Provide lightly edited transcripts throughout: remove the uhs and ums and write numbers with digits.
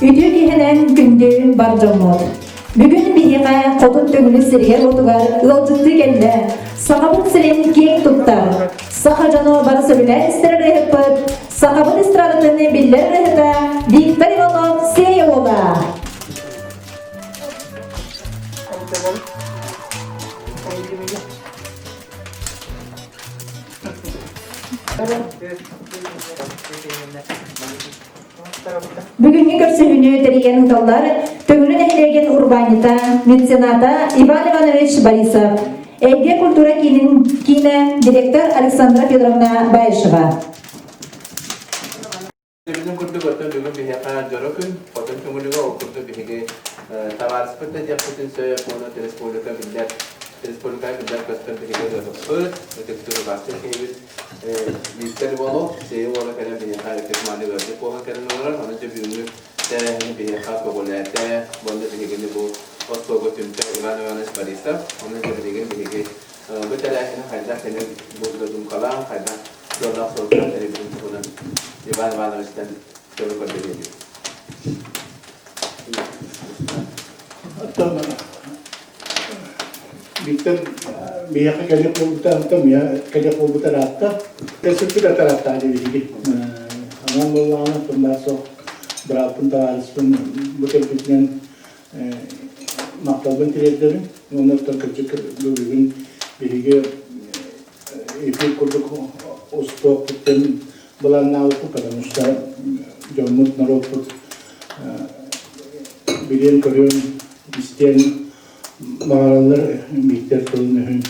Үтүө киһинэн күндү бар дьоммут. Бүгүн биһиэхэ Хотун Төҥүлү сиригэр-уотугар ыалдьыттыы кэллэ. Сахабыт сирин киэҥ туттар. Саха дьоно бары сөбүлээн истэр ырыаһыппыт, сахабыт эстрадатын биллэр ырыаһыта Виктор Иванов Сиэйэ уола. Бүгүҥҥү көрсүһүүнү тэрийэн ыыталлар Төҥүлү нэһилиэгин урбаанньыта, мецената Иван Иванович Борисов, Эйгэ культура киинин киинэ директор Александра Федоровна Баишева. Бүгүн курдук оттон бүгүн биһиэхэ дьоро күн, хотун көҥүлүгэ ол курдук биһиги табаарыспыт да диэхпитин сөп уонна республика биллэр республика биллэр көстөр биһиги ырыаһыппыт, ытыктыыр убаастыыр киһибит Виктор Иванов, Сея уола кэлэн биһиэхэ ытык мааны ыалдьыт буолан кэлэн олорор. Аны дьэ бүгүҥҥү тэрээһини биһиэхэ көҕүлээтэ уонна биһигини бу остуолга түмтэ Иван Иванович Борисов. Онон дьэ билигин биһиги бу тэрээһини хайдах кини бу додумкалаан, хайдах сыаллаах-соруктаах тэрийбитин туһунан Иван Ивановичтан тылы көрдөһүөбүт. Оттон Виктор биһиэхэ кэлиэх буолбута, оттон миэхэ кэлиэх буолбута ыраатта. Кэсиппит атарааттаа диэбитигит. Анан буоллаҕына, оттон баар суох бырааппын, табаарыспын бу кэлбитинэн махталбын тириэрдэбин. Уонна оттон кырдьык бүгүн биһиги эфир курдук устуохпуттан былааннаабыппыт, потому что дьоммут, норуоппут билиэн-көрүөн, истиэн баҕараллар Бииктэр тылын-өһүн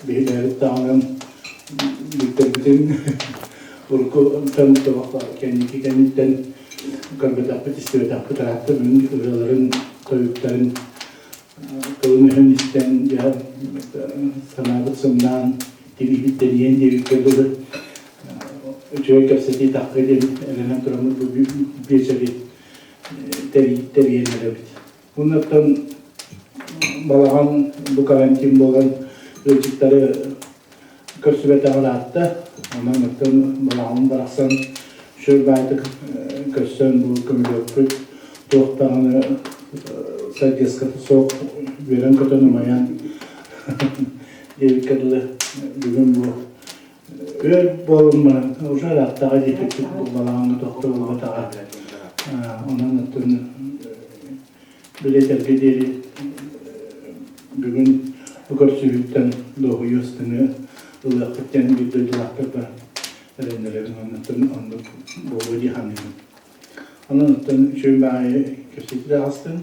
биһилээбит даҕаны Бииктэрбитин уруккуттан кэнники кэнниттэн көрбөтөхпүт, истибэтэхпит ыраатта бүгүн ырыаларын, тойуктарын тылын-өһүн истэн дьэ санаабыт сымнаан, тириибит тэнийэн диэбиккэ дылы үчүгэй кэпсэтии тахха диэн эрэнэн тураммыт бу биэчэри тэрийэн эрэбит. Оннуттан балаҕан бу карантин буолан ыалдьыттары көрсүбэтэҕэ ыраатта. Онон оттон балаҕан барахсан сүр баайтык көрсөн бу көмөлүөппүт туох даҕаны садьыаската суох үөрэн-көтөн умайан диэбиккэ дылы бүгүн бу өр буолан баран уже ырааттаҕа диэбиппит бу балаҕаҥҥа тохтобулбатаҕа. Онон оттон Билэтэргэ диэри бүгүн бу көрсүһүүттэн дуоһуйуу астыныы ылыахпыт диэн биир дойдулаахтарбар эрэннэрэбин уонна оннук буолуо дии саныыбын. Онон оттон үчүгэй баҕайы кэпсэтии таҕыстым,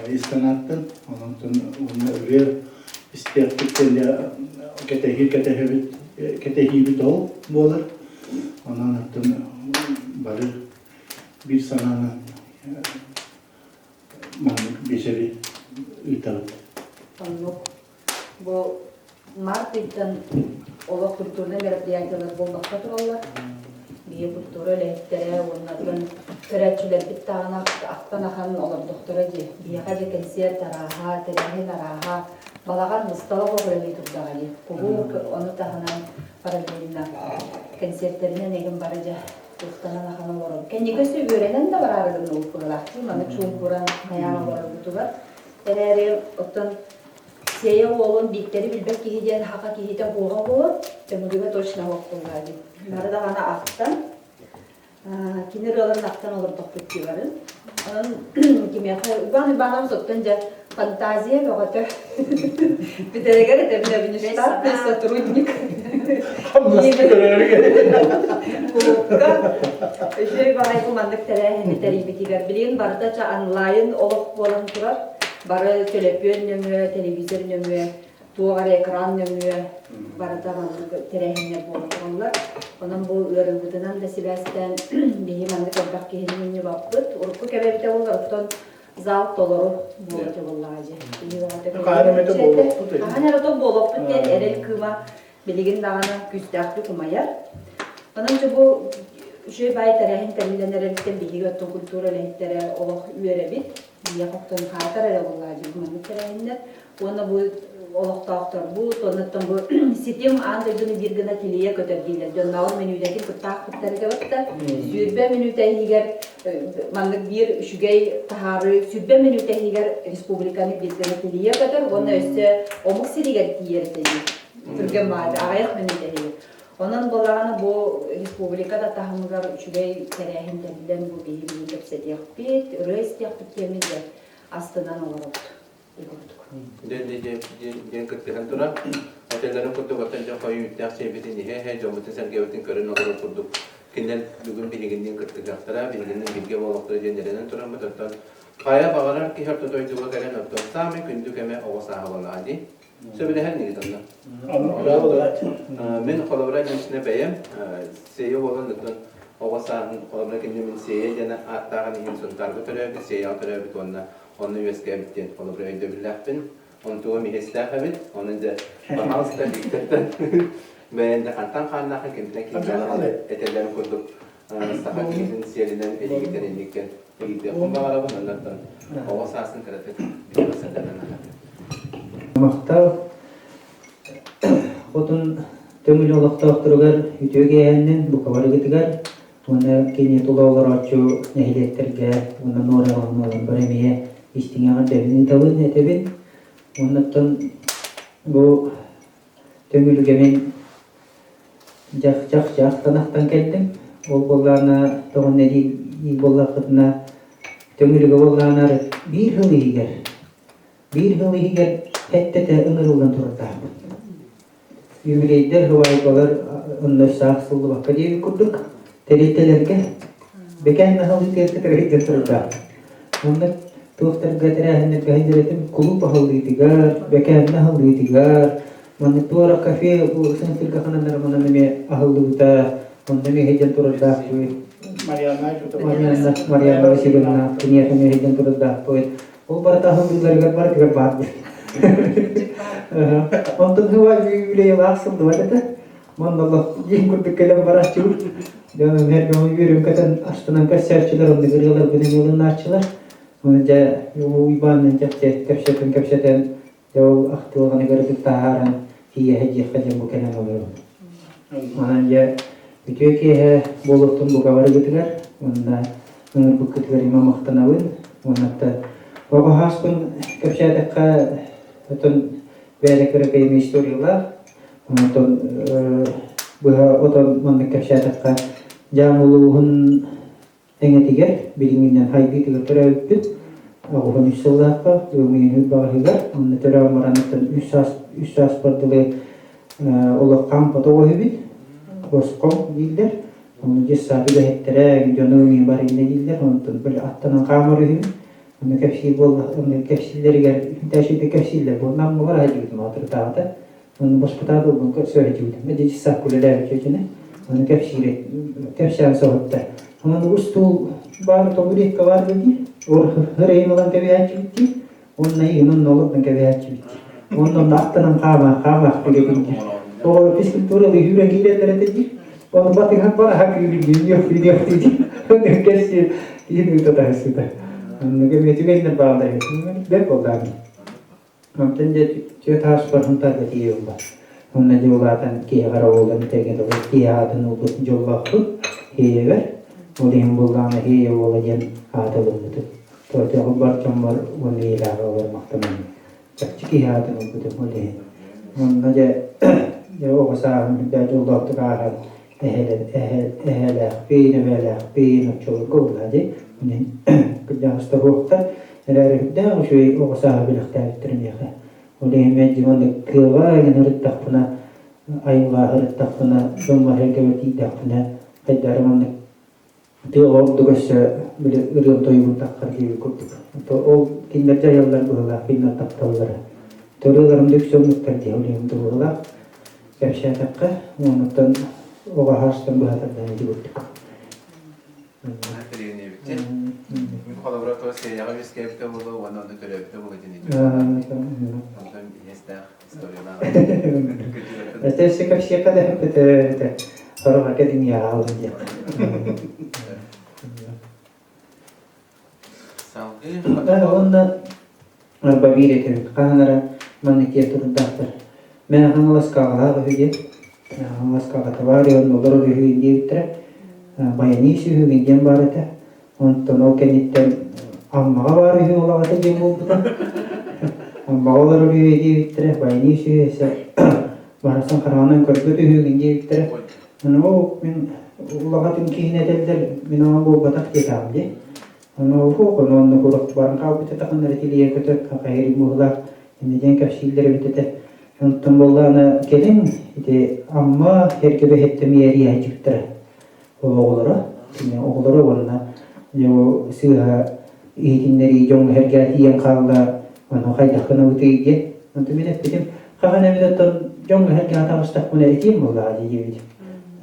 ис санааттан, онон уонна ырыа истиэхпит диэн кэтэһии кэтэһэбит кэтэһиибит ол буолар. Онон оттон бары биир санаанан маннык биэчэри ыытабыт. Оннук. Бу март ыйтан олох культурнай мероприятиялар буолбакка тураллар. Биһиги культура үлэһиттэрэ уонна атын көрөөччүлэрбит даҕаны ахтан ахан олордохторо дии. Биһиэхэ дьэ кэнсиэрт арааһа, тэрээһин арааһа, балаҕан мустала олох үлэлии турдаҕа дии. Кулууп, ону таһынан параллельно кэнсиэртэринэн эҥин бары дьэ Туохтанан ахан олорон. Кэнники өссө үөрэнэн да бараары гынныбыт быһыылаах дии, маны чуумпуран хайаан олорорбутугар. Эрээри, оттон Сиэйэ уолун Бииктэри билбэт киһи диэн хаха киһитэ уоҕа буолан, Төҥүлүгэ точно уох буоллаа дии. Бары даҕаны ахтан, кини ырыаларын ахтан олордохпут дии бары. Онон кимиэхэ Иван Иванович оттон дьэ фантазия бөҕөтө. Бүтэригэр этэбин штатный сотрудник. Кулуупка үчүгэй баҕайы бу маннык тэрээһини тэрийбитигэр билигин барыта ча онлайн олох буолан турар. Бары төлөпүөн нөҥүө, телевизор нөҥүө, туох эрэ экран нөҥүө барыта маннык тэрээһиннэр буола тураллар. Онон бу ыарыыбытынан да сибээстээн биһи маннык элбэх киһини мунньубаппыт. Урукку кэбэбитэ буоллар, оттон зал толору буола буоллаҕа дьэ. Хаһан эмэтэ буолуохпут. Хаһан эрэ буолуохпут диэн эрэл кыыма билигин даҕаны күүстээхтик умайар. Онон дьэ бу үчүгэй баай тэрээһин тэриллэн эрэриттэн биһиги оттон культура үлэһиттэрэ олох үөрэбит. Биһиэхэ оттон хаатар эрэ буоллаҕа дьэ бу маннык тэрээһиннэр. Уонна бу. олохтоохторбут, оннуттан бу ситим аан дойдуну биир гына тилийэ көтөр дииллэр. Дьоннооҕор мүнүүтэтин кыттаахпыттар этэ 20 мүнүүтэ иһигэр маннык биир үчүгэй таһаарыы 20 мүнүүтэ иһигэр республиканы биир гына тилийэ көтөр уонна өссө омук сиригэр тиийэр этэ дии. Түргэн баҕайы аҕыйах мүнүүтэ иһигэр. Онон буоллаҕына бу республика да таһымыгар үчүгэй тэрээһин тэриллэн бу биһи бүгүн кэпсэтиэхпит, ырыа истиэхпит диэммит дьэ астынан олоробут. Диэн кыттыһан туран, этэллэрин курдук оттон дьон хойуу үүттээх чэйбитин иһэ-иһэ, дьоммутун-сэргэбитин көрөн олорор курдук кинилэр бүгүн биһигинниин кыттыһыахтара, биһигинниин бииргэ буолуохтара диэн эрэнэн тураммыт, оттон хайа баҕарар киһи орто дойдуга кэлэн оттон саамай күндү кэмэ оҕо сааһа буоллаҕа дии. Сөбүлэһэр инигит онно? Мин холобура лично бэйэм сиэйэ буолан оттон оҕо сааһын холобура кинини мин сиэйэ диэн ааттааҕын иһин Сунтаарга төрөөбүт, Сиэйэҕэ төрөөбүт уонна онно үөскээбит диэн холобура өйдөбүллээхпин. Онтугум иһистээх эбит. Онон дьэ, пожалуйста, Виктортан бэйэн да хантан хааннаахын кимтэн кимнээхин этэллэрин курдук саха киһитин сиэринэн илиигиттэн инниккэ ыйытыахпын баҕарабын. Оннуттан оҕо саасын кыратык биһиэхэ сырдатан аһар. Махтал хотун Төҥүлү олохтоохторугар үтүө киэһэннэн букабарыгытыгар уонна кини тула олорооччу нэһилиэктэргэ уонна нуораҕа эмиэ истиҥ эҕэрдэбин ыытабын, этэбин. Уоннаттан бу Төҥүлүгэ мин дьах-дьах танахтан кэллим. Ол буоллаҕына тоҕо диир буоллаххытына Төҥүлүгэ буоллаҕына биир сыл иһигэр биир сыл иһигэр эттэтэ ыҥырыллан турардаахпын. Юбилейдэр, һыбаайбалар онно саах сыллыбакка диэбит курдук тэрилтэлэргэ бэкээн аһыллыы тыатыгар турда. Онно туохтарга тэрээһиннэргэ сылдьар кулууп аһыллыытыгар, бэкээн аһыллыытыгар, манна туора кафе сынтырга хананнар манан эмиэ аһыллыбыта, онно эмиэ сылдьан турардаахпыт. Марианна, Марианна Васильевна киниэхэ эмиэ сылдьан турардаахпыт. Ол барыта аһыллыыларыгар барытыгар баар Онтон хыва юбилейлаах сылдыбат этэ. Манна диэн курдук кэлэн барааччыбыт. Дьон эргэмэ үөрүн көтөн астынан көрсөөччүлэр, оннук ырыаларбын эмиэ ылынааччылар. Оны дьэ Уйбааннын чахчы кэпсэтэн кэпсэтэн дьэ ол ахтылҕаныгар ытык таһааран тиийэһэ диэххэ дьэ бу кэлэн олоробун. Онон дьэ үтүө киэһэ буолуохтун бука барыгытыгар уонна ыҥырбыккытыгар имэ махтанабын. Уонна оҕо сааспын кэпсээтэххэ отон бэйэ кыракый историялаах. Онтон быһа отон маннык кэпсээтэххэ Дьааҥы улууһун Эҥэтигэр билиҥҥинэн хайгыытыгар төрөөбүппүт. 83 сыллаахха Ымыйыһыт баҕаһыгар онно төрөөн бараныттан үс саас үс сааспар дылы олох хаампата үһүбүт. Босхоҥ дииллэр. Онно дьыссаат үлэһиттэрэ дьону ымыы барынна дииллэр. Онтон били аттанан хаамар үһүбүт. Онно кэпсиир буолла онно кэпсииллэригэр үһүнтээччитэ кэпсииллэр. Бу наммыгар аһадьыбытым аатырытааҕыта. Онно боспутаат уолбун көрсөөччүбүтүм. Эдьи саак үлэлээбит Ону кэпсиир кэпсээн соһутта. Онон устуул баар тобуретка баар дии. Ор ылан кэбиһээччибит дии. Уонна иһин олордон кэбиһээччибит дии. Онно аттанан хаама хаамаах билетин дии. Оҕо физкультура үүрэн киирэллэр этэ дии. Ону батыһан бараха күүрүллүү диэх дии. Онно кэсси киһин ыыта таһысыта. Онно кэмиэтигэннэр бааллар. Бэрт буоллаҕым. Онтон дьэ түөрт ааспар Сунтаарга тиийэ ылла. Онно дьэ улаатан киһиэхэ эрэ уолан тэҥэ дылы киһи аатын ылбыт дьоллоохпут Иэйэбэр. Ол иһин буоллаҕына Иэйэ уола диэн ааты ылыммытым. Тоотооҕу бар дьоммор уонна ийэлээҕи оҕолор махтанабын. Чахчы киһи аатын ылбытым ол иһин. Онно дьэ дьэ оҕо сааһым үрдээх дьоллоохтук ааһан эһээлээхпин, эбээлээхпин оччолорго буоллаа дии. Кырдьаҕастар уохтар эрээри үрдээх үчүгэй оҕо сааһы бэлэхтээбиттэр миэхэ. Ол иһин мэлдьи маннык тыаҕа эҥин ырыттахпына, айылҕаҕа ырыттахпына, дьоммор-сэргэбэр тиийдэхпинэ, хайдары маннык тыаҕа ордук өссө били ырыам тойугун таххар диэбит курдук. Ол кинилэр дьайаллар быһыылаах, кинилэр тапталлара. Ырыаларым да үксэ оннуктар дии, ол иһин быһыылаах. Кэпсээтэххэ, оннуттан оҕо аһаастан быһа тардан ити курдук. Кэлиэннэбиттин. Мин холобура то сиэйэҕэ үөскээбитэ буолуо уонна онно төрөөбүтэ буолуо диэн Онтон иһэстээх историялаах. Өтөссө кэпсиэххэ да өтө сороҕо кэдиҥиэҕэ алын диэххэ. Салгыы Уонна арба биир этим хаһан эрэ. Маннык диэн турдаахтар. Мэ Хаҥаласка аҕалаах үһү диэн. Хаҥаласка аҕата баар уонна олорор үһү диэбиттэрэ. Баянист үһү диэн баар этэ. Онтон ол кэнниттэн Аммаҕа баар үһү ол аҕата диэн буолбута. Аммаҕа олорор үһү диэбиттэрэ. Баянист үһү өссө барахсан хараҕынан көрбөт үһүгүн диэбиттэрэ. Ону ол мин улаҕатын киһини этэллэр, мин аҕам буолбатах диэтэҕим дии. Ону ол ону онно куруук баран хаалбыта тахыннара тилийэ көтөр хахайыр быһыылаах иннэ диэн кэпсииллэр эбит этэ. Онтон буоллаҕына кэлин ити Амма эргэ бэһиттэн эрийээччиттэрэ ол оҕолоро кини оҕолоро уонна сыыһа иһитиннэрии дьоҥҥо сэргээ тиийэн хаалла ону хайдах гынабытый диэн. Онтон мин эппитим хаһан эмит оттон дьоҥҥо сэргэҕэ таҕыстахпына этиэм буоллаҕа дии диэбитим.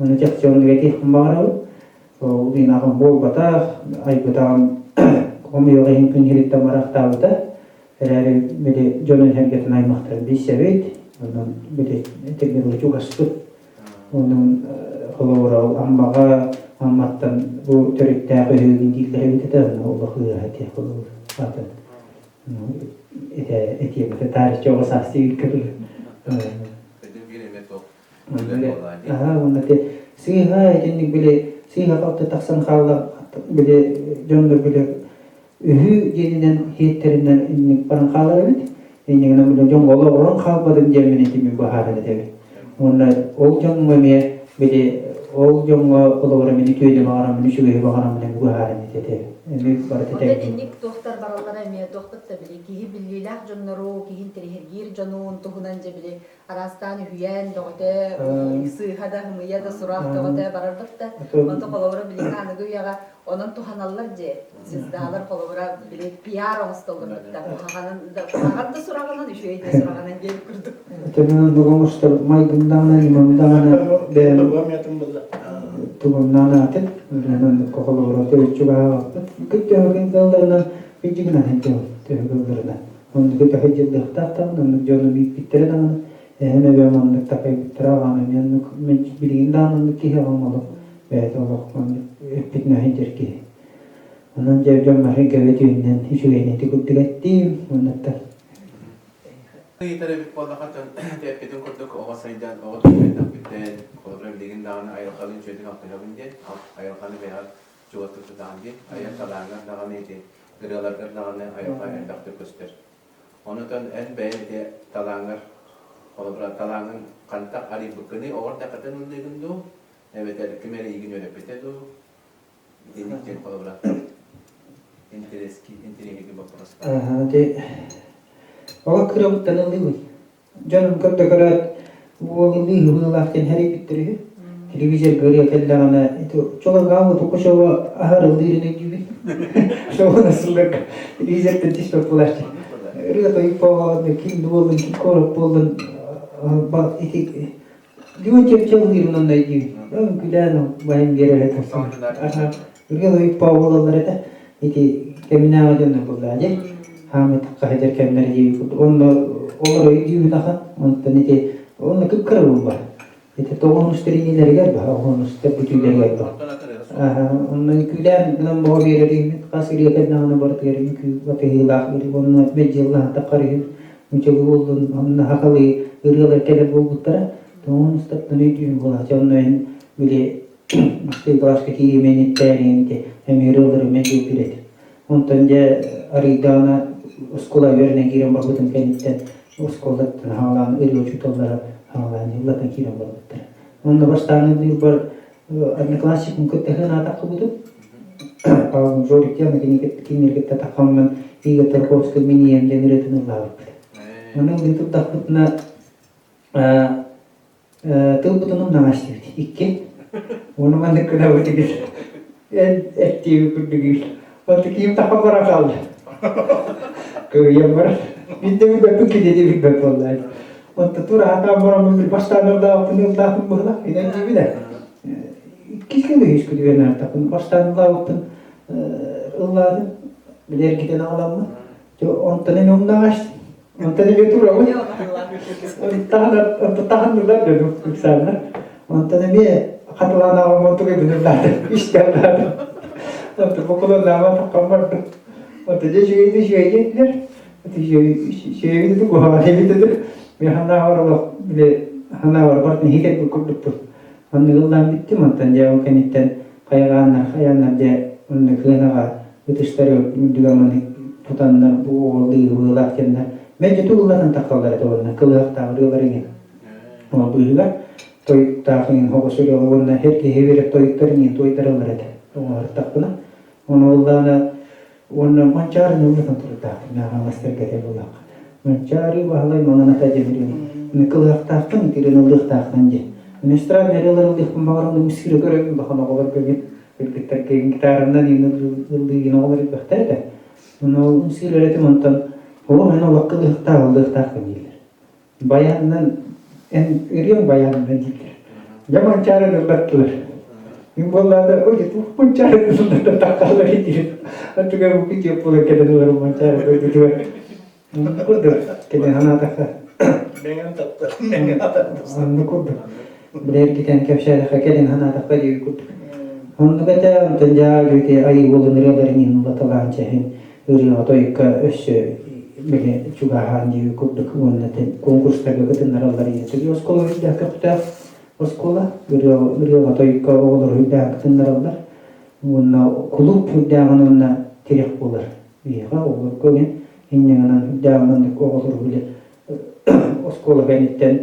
Ону чахчы оннук этиэхпин баҕарабын. Ол инаҕым буолбатах, айбытаҕым хомуйуох иһин күн сириттэн бараахтаабыта. Эрээри били дьонун сэргэтин аймахтарын билсэбит, онон били этэргэ чугаспыт. Онон холобура ол Аммаҕа Амматтан бу төрүттээх үһүгүн дииллэр эбит этэ, онно олох ыаһа этиэх холобур атын этэ этиэм этэ таарыччы оҕо саастыы илкэ Аһаа уонна те сыыһа итинник били сыыһа-халты тахсан хаалла били дьоннор били үһү диэнинэн иһиттэринэн инник баран хаалар эбит. Иннигинэн били дьоҥҥо олоҕуран хаалбатын диэммин итими быһааран этэбин. Уонна ол дьоҥҥо эмиэ били ол дьоҥҥо олоҕура мин үтүөнү баҕараммын, үчүгэйи баҕараммын эмиэ быһааран этэбин. Эмиэ барыта Онон тэҥ. инник туохтар бараллара эмиэ туохпут да били киһи биллиилээх дьоннору, киһи интэриэһиргиир дьонун туһунан дьэ били араастаан үһүйээн бөҕөтө, сыыһа да, ымыйа да, сурах бөҕөтө барарбыт да, онто холобура билиҥҥи аныгы үйэҕэ онон туһаналлар дьиэ. Звездалар холобура били пиар оҥостоллор да, куһаҕанын да, куһаҕан да сураҕынан, үчүгэй да сураҕынан диэн курдук. Төбөнөн оҥостор майгындаҕына, ньымамдаҕына бэйэм тугуннаан аатын, оннукка холобура төрүччү баһаабаппыт. Күттөһүгүн кылларынан, күдьүгүнэн сылдьабын, төһө кылларынан. Оннугу төһө дьыллыахтаах даҕаны, оннук дьону ииппиттэрэ даҕаны, эһэм эбэм оннук такайбыттара аҕам эмиэ оннук билигин даҕаны оннук киһи аҕам олох бэйэтэ олох оннук эппитинэ сылдьар киһи. Онон дьэ дьон маһы кэбэ түүннэн үчүгэйин ити курдук эттиим уоннаттан. Ыйытар эбит буоллаха эппитин курдук оҕо сайдан, оҕо туппайдахпыттан, холобура билигин даҕаны айылҕалыын үчүгэйдик алтыһабын диэн, айылҕаны бэйэҕэр чугастык тутаҕын диэн, айар талааҥҥар даҕаны ити ырыаларгар даҕаны айылҕа элбэхтик көстөр. Онутан эн бэйэҥ ити талааҥҥар, холобура, талааҥҥын хантах арыйбыккыный, оҕор дэхэтэн ыллыыгын дуу, эбэтэр ким эрэ эйигин үөрэппитэ дуу, итинник диэн холобура интэриэһирги боппуруос. Ити оҕо кырабыттан ыллыыбын. Дьонум көрдө көрөөт уолуннуу ыһыылаах диэн хэрийбиттэр үһү. Телевизорга ырыа кэллэҕинэ ити чологаабыт Укушова аһар ыллыырын өйдүүбүн. Шоуна сылларга телевизортан түспэт буолааччы. Ырыа тойук буоллаҕына ким буоллун, ким куорат буоллун ити Леонтьев ыллыырын онно өйдүүбүн. Күлээн байан биэрэр этэ. Ырыа тойук буолаллар этэ. Ити кэминээҕи дьоннор буоллаа дии. Хаамый тахха кэмнэр дии курдук. Онно олор өйдүүбүн ахан. Онтон ити онно кып-кыра буолла. Ити тоҕонустар иннилэригэр баһа, оҕонустар бүтүүлэригэр баһа. Онно үҥкүүлээн гынан боҕо биэрэр иһимит хас ырыа кэллэҕинэ барытыгар үҥкүү батыһыылаах уонна мэлдьи таххар иһин мучалы буоллун онно хахалыы ырыалар кэлэр буолбуттара. Тоҕонустартан өйдүүм буолааччы. Онно иһин били Бастыҥ кылааска киириимэн иттээриҥ ити эмиэ ырыалары мэлдьи этим. Онтон дьэ арыйдаҕына оскуола үөрэнэн киирэн барбытым кэнниттэн оскуолаттан хаалаан ырыа учууталлара хаалаан ыллатан киирэн барбыттара. Онно бастаан ыллыырбар одноклассникым кытта аатаххыбытым. Павел Жорик диэн кинилэр кытта таххаммын Игорь Тарковскай мин ийэм диэн ырыатын ыллаабыппыт. Ону ыллыы турдахпытына Тылбытын умнаҕа истибит икки. Уону маннык гынабыт игил. Эн эттииби курдук Онто киим тахха бара хаалла. Кыйан бар. Мин да билбэппин кини да билбэт буолла. Онто тура хатаан бараммын бил бастаан ыллаабыппын ыллаахпын быһыла. Инэн диибин ээ. Иккис кэм үһүс күнүгэр наартаппын бастаан ыллаабыппын ыллаатым. Билэргитэн аҕаламмын. Онтон эми умнаҕа Онтон эмиэ турабын. Таһыннылар дьону ыксааннар. Онтон эмиэ хатылаан аҕам онтугай бүнүрлаатым, истэллаатым. Онтон букуланнаама таххан бардым. Онтон дьэ үчүгэйди үчүгэйди этилэр. Сүөбүт куһаҕан эбит этэ. Мен ханааҕар олох били ханааҕар бартын иһитэрбит курдукпут. Оннук ыллаан бүттүм, онтон дьэ ол кэнниттэн хайҕааннар хайааннар дьэ оннук сыанаҕа ытыстары үрдүгэр маннык тутаннар бу оҕо лыыбыылаах диэннэр мэлдьи туллатын таххаллар этэ уонна кылыһахтаах ырыалар иҥин. Ол быыһыгар тойуктаах иҥин хоҕус ырыалар уонна эр киһи үөрэх тойуктар иҥин туойдараллар этэ. Оҥоһуттахпына. Ону ыллаана Уонна Манчаарыны улахан туруктаахпын ааҕаҥастарга этэ буоллахха. Манчаары Баһылай маҥан ата диэн ырыаны кылыһахтааххын итирэн ыллыахтааххын диэн. Эстрадный ырыалар ыллыахпын баҕаран үҥсүүрэ көрөбүн улахан оҕолорго мин кыргыттарга гитаранан ыллыыгын оҕолор элбэхтэр этэ. Ону ол үҥсүүрэр этим онтон оо эн олох кылыһахтаах ыллыахтааххын дииллэр. Баянынан эн ырыаҥ баянынан дииллэр. Дьэ Манчаарыны ыллаттылар. Мин буоллаҕына ой туох Манчаарыны ыллатан таххаллар диир. Аттыгар бу күтүөп буолан кэлэн ыларым Манчаары дойдутугар. Оннук курдук кини санаатахха. Мэҥэн таптар, мэҥэн атардыр. Оннук курдук. Билэргитэн кэпсээтэххэ кэлин санаатахха диир курдук. Оннук этэ, онтон дьаа дьүти айыы уолун ырыаларын иһин улаталаан чэһин ырыаҕа тойукка өссө били чугаһаан диэби курдук уонна конкурстарга кытыннараллар ийэтиги оскуола үрдээх көхтөөх оскуола ырыаҕа тойукка оҕолору үрдээх кытыннараллар уонна кулууп үрдээҕин уонна тирэх буолар биһиэхэ оҕолорго инньэ үрдээҕин маннык оҕолору били оскуола кэнниттэн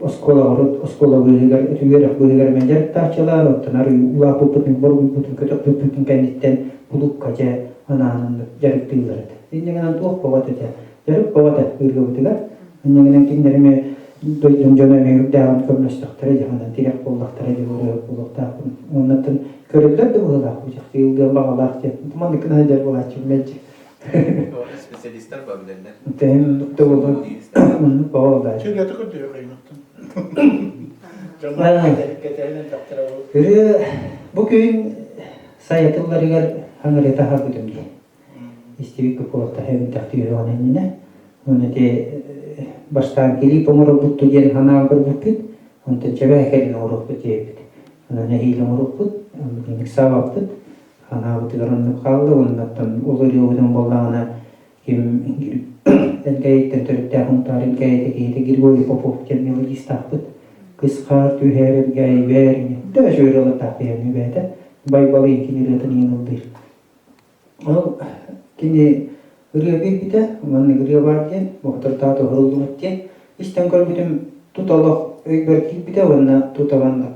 оскуола оскуола быыһыгар үөрэх быыһыгар эмэ дьарыктааччылар оттон арыы улааппыппытын боругуйбутун көтөхпүппүтүн кэнниттэн кулуупка дьэ анаан дьарыктыыллар этэ инньэ гынан туох бөҕөтө этэ дьарык бөҕөтө ырыабытыгар инньэ гынан кинилэр эмиэ дойдум дьоно эмиэ үрдээҕин көмөлөстөхтөрө дьаһанан тирэх буоллахтара дьэ ырыа буолуохтаахпын уоннаттан көрөллөр да быһыылаах бу чахчы ылдыан баҕалаах диэн маннык гына сылдьар буолааччыбын мэлдьи Специалистар ба билэллэр. Тэһин тугулун оннук баҕа Сүргэтэ көрдөрө кайнаттан. Ырыа бу күн сайатылларыгар хаҥыры таһаарбытым дии. Истибит куолахтаһа эбинтэхтиһиэҕин иннинэ. Уонна ити бастаан клип оҥорорбут диэн санаан көрбүппүт. Онтон чэбээ кэлин оҥоруохпут диэбиппит. Онон эһиил оҥоруохпут, ыксаабаппыт. Ханаабытыгар оннук хаалла уоннаттан ол ырыабытын буоллаҕына ким Элгээйиттэн төрүттээх Унтаар Элгээйитэ киһитэ Григорий Попов диэн мелодистаахпыт. Кыс-хаар түһэр Элгээйибэр да үчүгэй ырыалардаах киһи бэйэтэ Байбалыйын кини ырыатын иһин ыллыыр. Ол кини ырыа биэрбитэ, маннык ырыа баар диэн, бохторутаата уһуруллубут диэн истэн көрбүтүм тута олох өйбөр киирбитэ уонна тута маннык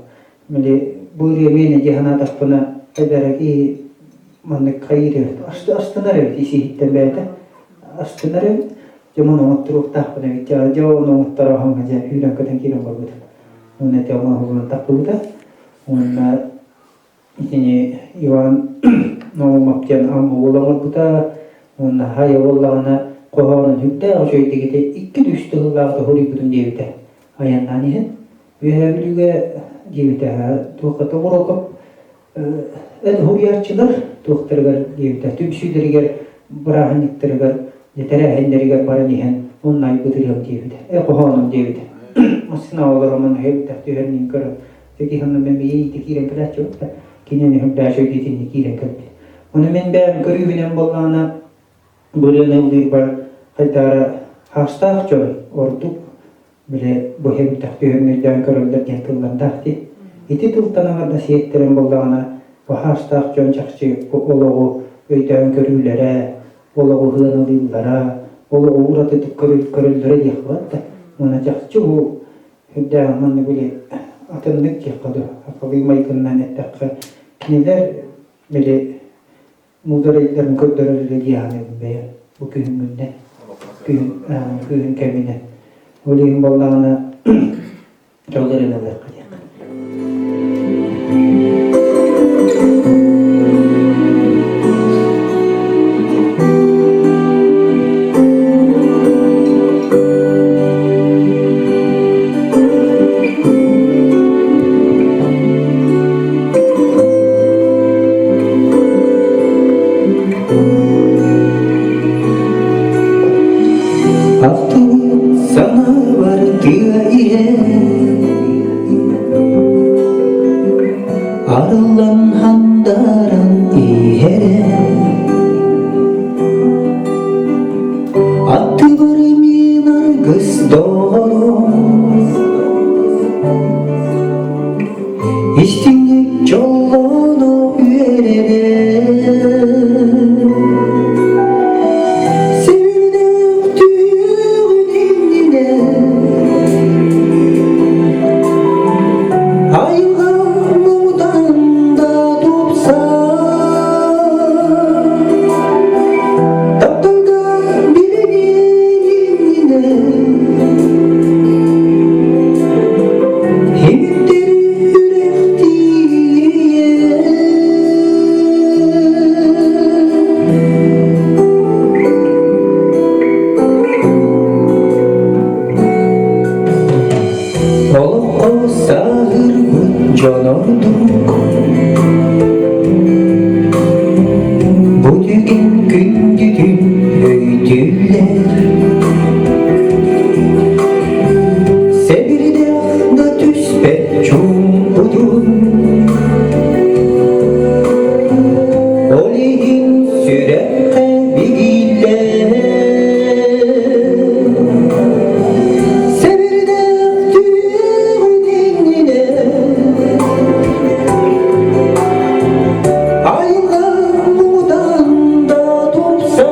Били бу ырыа миэнэ дии санаатахпына хайдара киһи маннык хайыыр эбит астынар эбит ис-иһиттэн бэйэтэ астынар эбит дьэ муну оҥотторуохтаахпын эбит дьэ дьэ ону оҥотторо оһоҥҥо дьэ үүрэн-көтөн киирэн барбытым уонна ити оҥоһуллан тахсыбыта уонна итини Иван Наумов диэн Амма уола оҥорбута уонна хайа буоллаҕына хоһоонун сүрдээх үчүгэйдик ити икки үс тыллаах суруйбутум диэбитэ айаннаан иһэн Үөһээ Бүлүүгэ диэбитэ туохха Тобуруокап эт уһуйааччылар туохтарыгар диэбитэ түмсүүлэригэр бырааһынньыктарыгар тэрээһиннэригэр баран иһэн онно айбыт ырыам диэбитэ э хоһоонум диэбитэ массыына олоромун өйбүтэх түһэрниин көрөн киһи онно мен бэйэ киирэн кэлээччи да кинини үрдээччи итинни киирэн кэлбит ону мин бэйэм көрүүбүнэн буоллаҕына бу ырыаны ыллыырбар хайдаара хаастаах дьон ордук били бу иһимтэх түһүҥҥү көрөллөр диэн тыллардаах дии. Ити тылтан аҥарда сиэттэрэн буоллаҕына, баһаастаах дьон чахчы олоҕу өйдөөн көрүүлэрэ, олоҕу сыаналыыллара, олоҕу уратытык көрөллөрө диэх баар да. Уонна чахчы бу үрдээх маннык били атыннык диэххэ дуу, сахалыы майгынынан эттэххэ, кинилэр били муударайдарын көрдөрөр эрэ дии саныыбын бэйэм бу күһүҥҥүннэн күһүн күһүн кэминэн ол иһин буоллаҕына дьол эрэн ылыахха диэххэ Ахтыбыт санаабар тыа иһэ Арыллан хандаран иһэрэ. дьоллоно үөрэрэ. Сирдээх түһүөҕүн иннинэ Айылҕа муҥутан да тупсар Тапталга билиниэн иннинэ Имиттэри үрэхтиийэ Олоххо сааһырбыт дьон ордук Бу түгэн күндүтүн өйдүүллэр Сэбирдэх да түспэт чуумпутун Ол иһин сүрэххэ бигииллэр Сэбирдэх түһүөҕүн иннинэ Айылҕа муҥутан да тупсар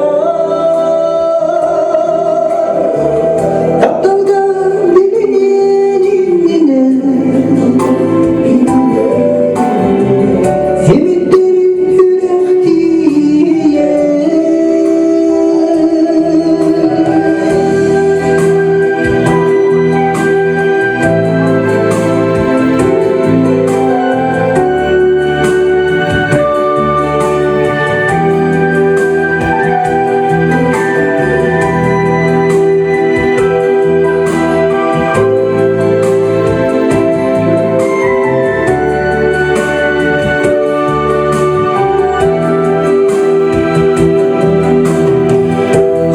Тапталга билиниэн иннинэ Симиттэр үрэх тиийэр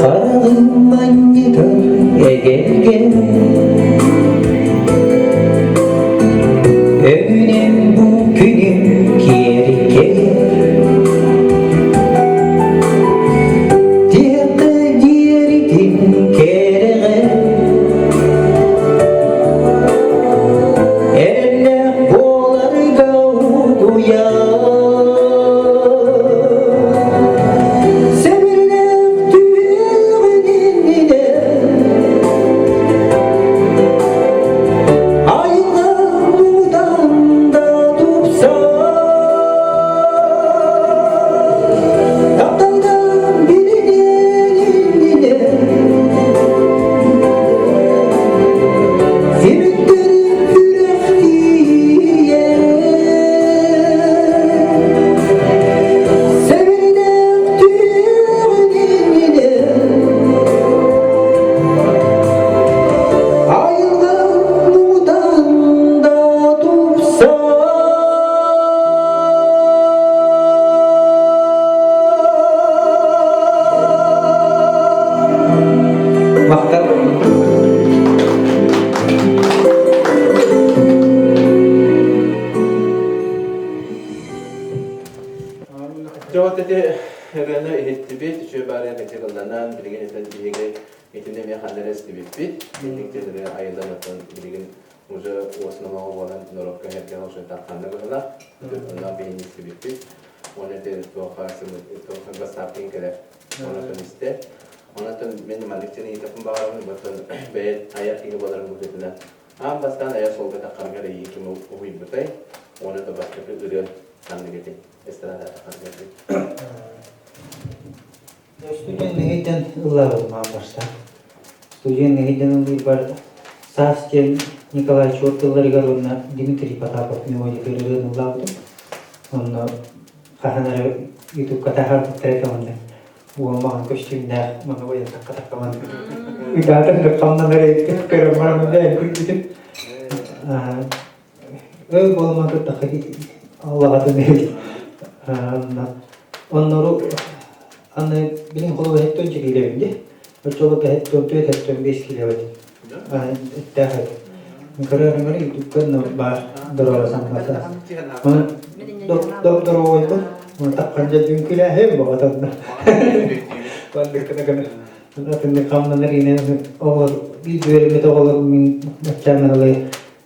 Хараҕым манньытар эгэлгэ Өҥүнэн бу күнүм киэркэйэр Тиэххэ диэритин кэрэҕэ Эрэллээх буоларга угуйар Сэбирдэх түһүөҕүн иннинэ Айылҕа муҥутан да тупсар Тапталга билиниэн иннинэ Симиттэр үрэх тиийэр Сэбирдэх түһүөҕүн иннинэ Айылҕа муҥутан да тупсар Махтал. Дьэ вот ити ырыаны иһиттибит, үчүгэй баарыйа кэтигылланан, билигин этэн биһиги итини эмиэ ханна эрэ истибиппит. Итинниктэн ырыа айыллан оттон билигин уже уос номоҕо буолан норуокка эргэ уже тарханна быһыылаах. Онно биһини истибиппит. Уонна ити туохха туохха бассаапкын кэлэр. Онотон истэ. Онотон мин маннык син ыйытыахпын баҕарабын, оттон бэйэ айар киһи буоларым быһыытынан аан бастаан айар суолга таххаргар эйии ким уһуйбутай? Уонна да бастакы ырыа ханнык этэй? Эстрада ханнык этэй? Студент нэһийтэн ыллаабытым аан бастаан. Студент нэһийтэн ыллыырбар Саас диэн Николай Чуор тылларыгар уонна Дмитрий Потапов мелодиятыгар ырыаны ыллаабытым. Онно хаһан эрэ ютубка таһаарбыттар этэ онно уол маҕан көстүүмнээх маны ойон такка маны ыдаатын да хамнан эрэ көрөн баран бэйэм күлбүтүм. Ыл буолма туттахха Аллаҕатын эбит. Оннору аны билин холобур һэттэн килэбин дии. Оччолорго һэттэн түөрт һэттэн биэс килэбит. Эттээх эбит. Көрөөрүҥ ютубка баар дорога саҥата. Оны доп-доровойбут. Таххан дьэ күлээһим боҕотонно. Бандык гына гына. Атыннык хамнанар инэн оҕолор биир үөрэммит оҕолор мин баччаанарылай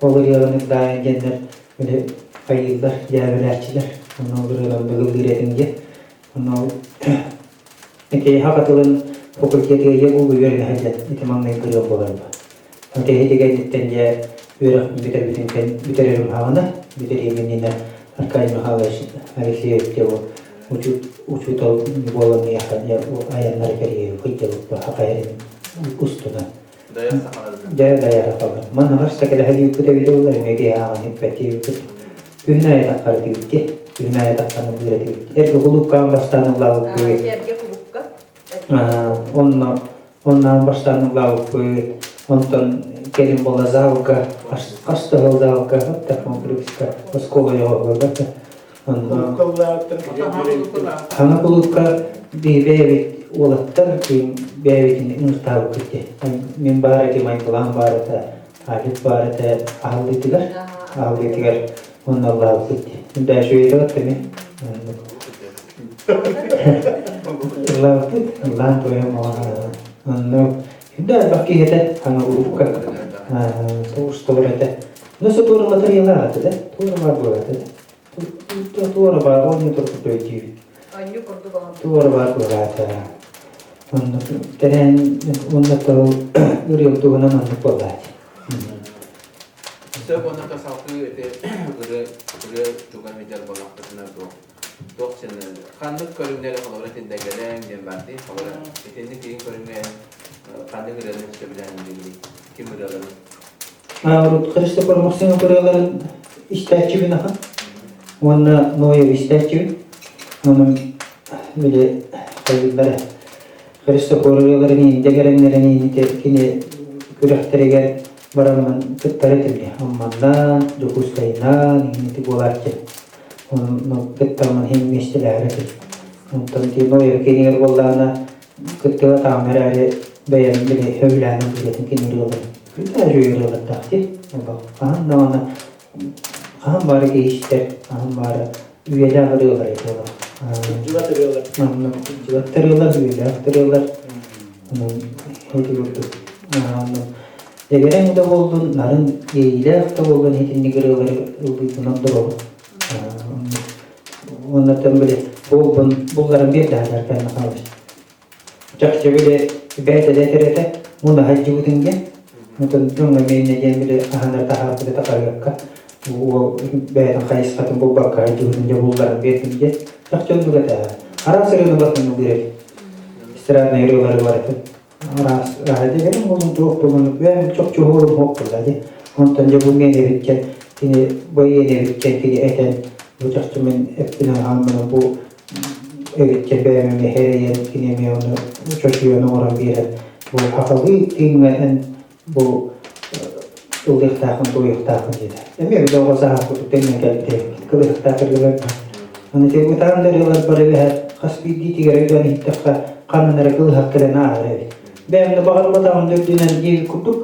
ол ырыаҕын ырдаайын диэннэр били. хайыыллар, дьээбэлээччилэр. Онно ол ырыаларын быгыллыыр этим диye. Онно ол ити саха тылын факультетыгар ийэ булгу үөрэнэ сылдьан ити маҥнайгы ырыам буолар. Ити кэнниттэн дьэ үөрэхпин бүтэрбитим бүтэрэрим хаҕына бүтэриим иннинэ Аркадий Михайлович Алексеев дьэ бу учуутал буолан миэхэ дьэ айаннары кэрийэ сылдьыбыт хахайарын устунан. Дьэ дайар сахалар. Манна сакалаһа диэбиппит эбитэ буоллар эмиэ киһи ааҕан иппэт диэбиппит. Күһүн аайы таххара диэбитти. Күһүн аайы тахханы быыра диэбит. Эргэ кулуупкаан бастаан ыллаабыппыт. Эргэ кулуупка. Онно онно бастаан ыллаабыппыт. Онтон кэлин буола залга, хас да сыл залга, отта комплекска, оскуола оҕолорго онно Хана кулуупка бэйэбит уолаттар бэйэбитин ыҥыртаабыккыт дии. Мин баар этим, Айгылаан баар этэ, Алик баар этэ аһыллыытыгар, аһыллыытыгар онно ыллаабыккыт дии. Дальше өйдөбөт эми. Ыллаабыппыт, ыллаан туойан Онно да элбэх киһи этэ, хана кулуупка усталар этэ. Ну, сотуоралатар ыйалаах этэ да, туора баар буолар этэ. Туора баар, оонньуу турбут өйдүүбүт. Оонньуу курдук оҥорбут. Туора баар буолаата. Онно тэрээһин уонна тыл ырыам туһунан оннук буоллаат. Сөп онно салгыы ити ырыа ырыа туган видер буоллахпытына туох туох сен ханнык көрүҥнэри холобура итиндэгэлээн диэн бар дии холобура итинник киин көрүҥҥэ ханнык ырыаны сөбүлээн диигиний ким ырыаларын Урут Христофор Максимов ырыаларын истээччибин ахан уонна Ноев истээччибин. Онон били хайыыллара Христофор ырыаларын иинде кэрэннэрин иинити кини күрэхтэригэр бараммын кыттар этим. Амманнаан, Дьокуускайнаан иинити буолааччы. Онно кыттаммын иһин миэстэлэһэр этим. Онтон ти Ноев кинигэр буоллаҕына кыттыга таам эрээри бэйэм били сөбүлээн ылбытым кини ырыаларын. Күндэ ырыалардаах дии. Хаһан даҕаны хаһан баары киһи истэр, хаһан баары үйэлээх ырыалар этилэр. Дьыбат ырыалар. Маннык дьыбат ырыалар, үйэлээх ырыалар. Онон ити курдук. Дэгэрэн да буоллун, нарын иэйиилээх да буоллун итинник ырыалары ыллыырбынан доробун. Оннуттан били буолбун булларан биэрдэ Аркадий Михайлович. Чахчы били бэйэтэ да этэр этэ, мунаһа илдьибитин диэн. Онтон дьоҥҥо миэннэ диэн били аһанар таһаарбыта тахарыакка уол бэйэтин хайысхатын булбакка илдьибитин дьэ булларан биэрдим диэн. Чахчы оннук этэ. Араас ырыаны барытын ыллыыр эбит. Эстраднай ырыалары барытын. Араас дьэ болун туох болун бэйэм чопчу уһуурум суох буолла дии. Онтон дьэ бу миэнэбиттэн кини бу иэнэбиттэн кини этэн бу чахчы мин эппинэн хааммынан бу эбиттэн бэйэм эмиэ эрэйэн кини эмиэ ону чочуйан оҥорон биэрэн бу хахалыы тыыҥҥа эн бу ыллыахтаахын туойуохтаахын диэтэ. Эмиэ бile оҕо сааһа курдук тэҥҥэ кэлбитэ кылыһахтаах ырыалар Аны тегутаан да ырыалар бары эбэһээт хас биирдиитигэр өйдөөн иһиттэххэ ханан эрэ кылыһах кэлэн ааһар эбит. Бэйэм да баҕарбатаҕым да үрдүнэн диэбит курдук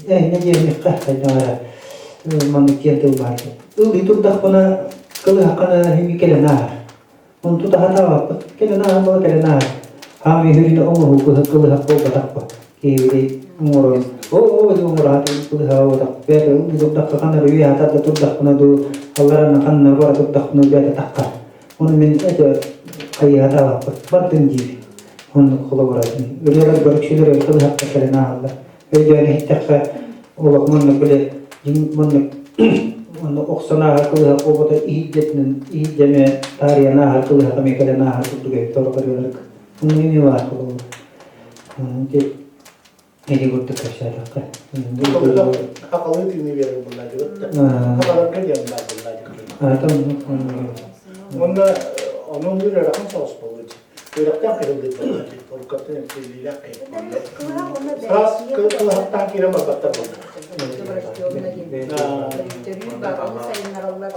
эһинэ диэниэххэ хайдах эрэ маннык диэн тыл баар. Ыллыы турдахпына кылыһаххана эһиги кэлэн ааһар. Онту таһатаабаппыт. Кэлэн ааһан буола кэлэн ааһар. Хаам үһүрүнэ оҥоһуу кылыһах буолбатахпа. Киһибити оҥорон оо оҥораат кылыһаҕа буолбатах. Бэйэтэ ыллыы турдахха ханна эрэ үөһэ тарда турдахпына дуу, алларанна ханна бара турдахпына бэйэтэ таххар. Ону мин этэ хайыһатаабаппыт. Бардын диир. Оннук холобура ырыалар бөрүксүлэр кылыһахха кэлэн ааһаллар. Өйдөөн иһиттэххэ олох маннык били дьиҥ маннык онно охсон ааһар кылыһах буолбата иһийдэтинэн иһийдэмэ таарыйан ааһар кылыһах эмиэ кэлэн ааһар курдук эбит орох ырыаларга. Онно эмиэ баар буолла. Ити ити курдук кэпсээтэххэ. Хахалыы тыыны биэрэр буоллаачыбыт. Хахаларга диэн баар буоллаачыбыт. Уонна онон ыарахан соҕус буолуо. Үөрэхтээх киһи буоллаачы. Уруккаттан эмтииллиилээх киһи. Саас кылыһахтаан киирэн барбаттар буолла. Төрүүр баҕаны сайыннараллар.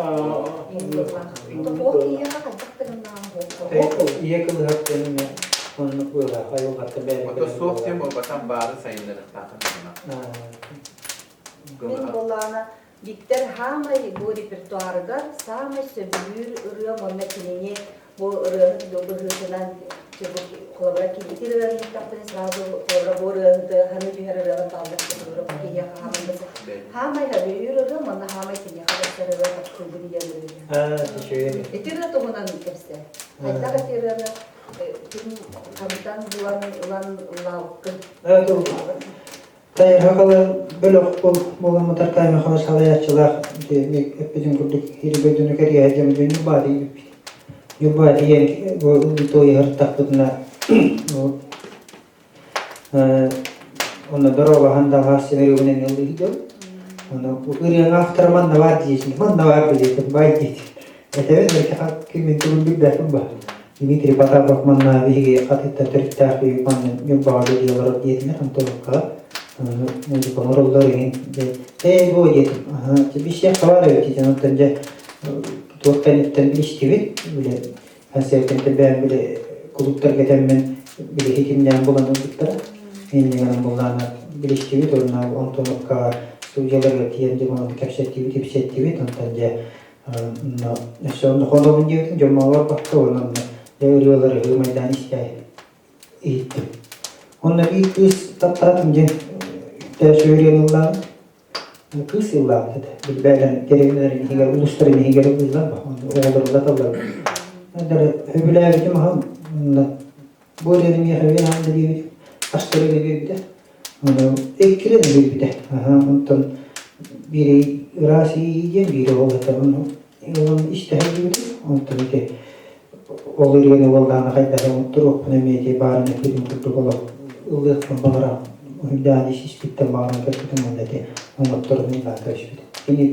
Ийэ кылыһах диэн оннук быылаах айылҕаттан бэйэтэ Ото суох диэн буолбатах баары сайыннарыахтаахын Мин буоллаҕына. Виктор хаамай бу репертуарыгар саамай сөбүлүүр ырыам уонна кинини бу ырыаһыт быһыытынан холобура киһи ырыаны иһиттэхпинэ сразу холобура бу ырыаһыты ханы түһэр ырыалар бааллар холобура бу киһиэхэ хаамай хаамай сөбүлүүр ырыам уонна хаамай киниэхэ барсар ырыа таптыыбын диэн ырыа. Ити ырыа туһунан кэпсээ. Хайдах ити ырыаны ким хантан булан ылан ыллаабыккын? Тайырҕа бөлөх буоламмытар Таймахова салайааччылаах эппитин курдук Ири дойдуну кэрийэ сылдьан Ньурбаа тиийбиппит. Ньурбаа тиийэн бу ылбыт бу онно дорообаһан да аҕаас сэмэригинэн ыллыыр Ону ырыаҥа автора манна баар диэсин, манна баар диэтим, бай диэтим. Этэбин кимин тугун билбэппин ба. Дмитрий Потапов манна биһиги хатыттан төрүттээх манна Ньурбаҕа үлэлии олорор диэтилэр Антоновкаҕа. Музыка оҥороллор иһин ээ бу диэтим. Бисиэх хабар эбит диэн онтон дьэ туох кэнниттэн билистибит били концертэн тэбээн били кулууптарга тэммин били хитимнээн булан ылбыттара. Иннигэн буллаана билистибит уонна Антоновкаҕа студияларга тиийэн дьэ кэпсэттибит ипсэттибит онтон дьэ Өссө онно хонобун диэбитим, дьоммор барбакка уонна онно дьэ ырыалары ырымайдаан иһиттим. Онно биир кыыс таптаатым диэн тээшэ ырыаны ыллаабыт. Кыыс ыллаабыт этэ. Билбээлэрин дэриэбинэлэрин иһигэр, улуустарын иһигэр ыллыыллар оҕолор ыллаталлар. Сөбүлээбитим аһым бу ырыаны миэхэ үөн да диэбитим. Астары биэрбитэ. Иккилэн биэрбитэ. Онтон биири ыраас иэйии диэн биири ол этэ. Ону ылан истэһэ диэбитим. Онтон ити ол ырыаны уоллаана хайдах туруохпун эмиэ ити баарын эппитим курдук олох ыллыахпын баҕарам. Уһуйдаан ис-испиттэн баҕаран кэлбитим уонна ити оҥотторун ыллаан кэбиспитим. Кини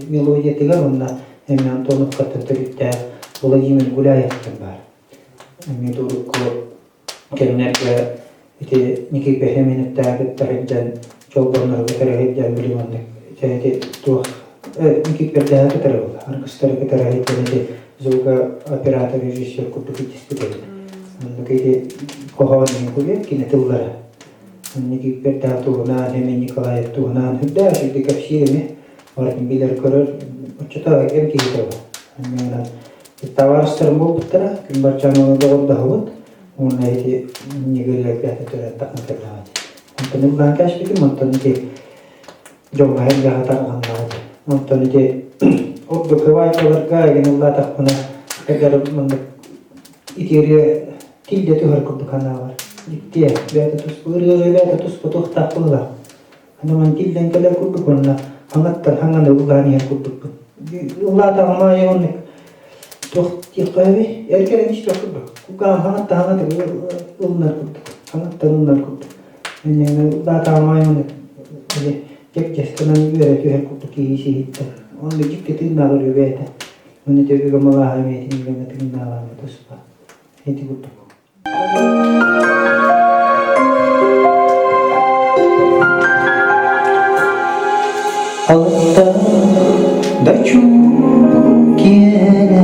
мелодиятыгар уонна эмиэ Антоновкаттан төрүттээх Владимир Гуляевтан баар. Эмиэ урукку кэмнэргэ ити Никиипэһи минуттаабыт таһырдьан чолбоннорго кытары били маннык ити туох Никиипэрдээҕи кытары буолла аргыстары кытары сылдьан ити звукооператор режиссер курдук итиспит эбит оннук ити хоһоон иһин куйа кини тыллара Никиипэрдээх туһунаан Эмин Николаев туһунаан үрдээх үчүгэй кэпсиир эми барытын билэр көрөр оччотооҕу кэм киһитэ буолла табаарыстарым буолбуттара күн баччаан доҕордоһобут Уонна ити ньыгырыарга төрөөн тахсан кэллэҕэ дии. Онтон ыллаан кээспитим, онтон ити дьоҥҥо элбэҕи тарҕаннаҕа дии. Онтон ити ордук ывайкаларга игин ыллаатахпына эдэр маннык итиэргэ тиллэ түһэр курдук санаабар. Дьиктиэ, бэйэтэ туспа ырыа бэйэтэ туспа туохтаах быһыылаах. Аны тиллэн кэлэр курдук уонна хаҥаттан хаҥаны ыллаан иһэр курдукпун. Ыллаатаҕым аайы оннук туох диэххэ эбий эр кэлэн истэх курдук. Кулгааҕым хаҥаттан хаҥатык ылынар курдук. Хаҥаттан ылынар курдук. Ыллаатаҕым аайы оннук дьэп-дьэс гынан үөрэ түһэр курдук киһи сиһиттэн. Онно дьикти тыыннаах ырыа бэйэтэ. Уонна төбөгэ малааһа эмиэтин гына тыыннааҕа туспа. Ити курдук. Алта да киэнэ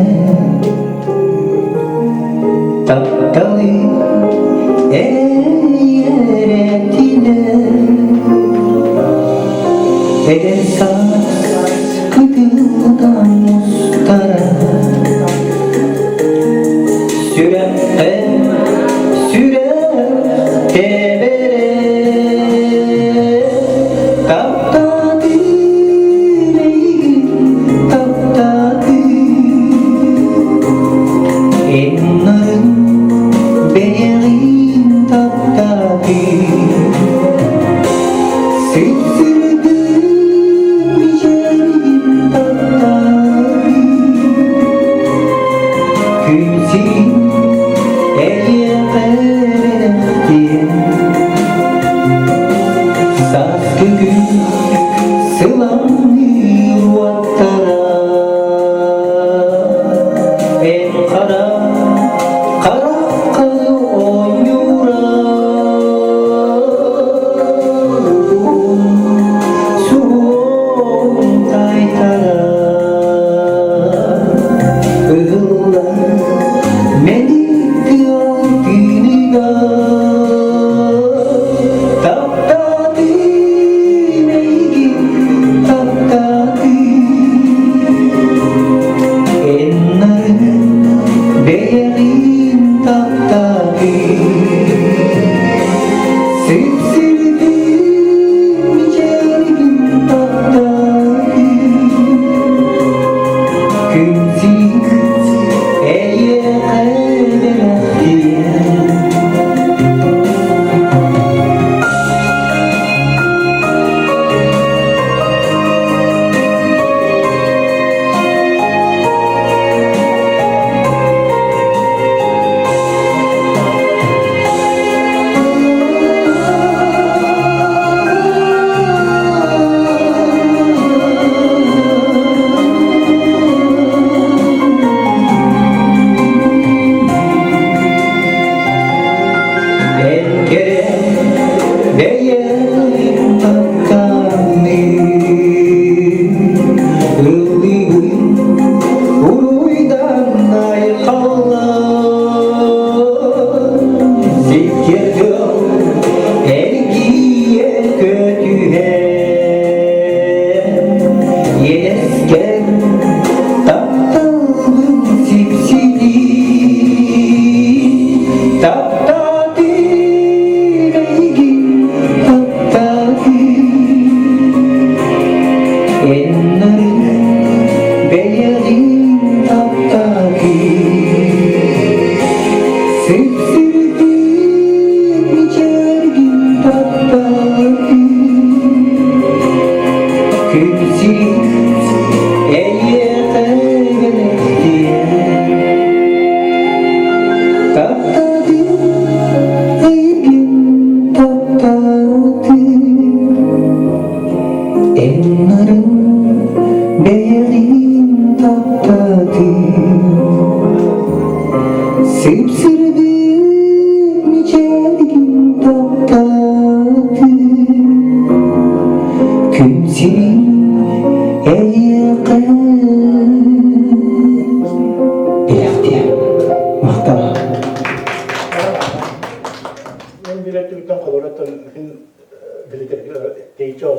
тапталы эйэрэтинэ эдэр саас кытылдан мустара Сүрэхтэн сүрэх тэбэрэ таптаатыы эйигин таптаатыы эн нарын бэйэҕин таптаатыы сыт-сырдык мичээрин таптаатыы Күн сирин эйиэхэ бэлэхтиэм Сааскы күн сыламныыр уоттара Эн хара хараххар оонньуура Суһуоҕун таайтара Ыһыллан мэник тыал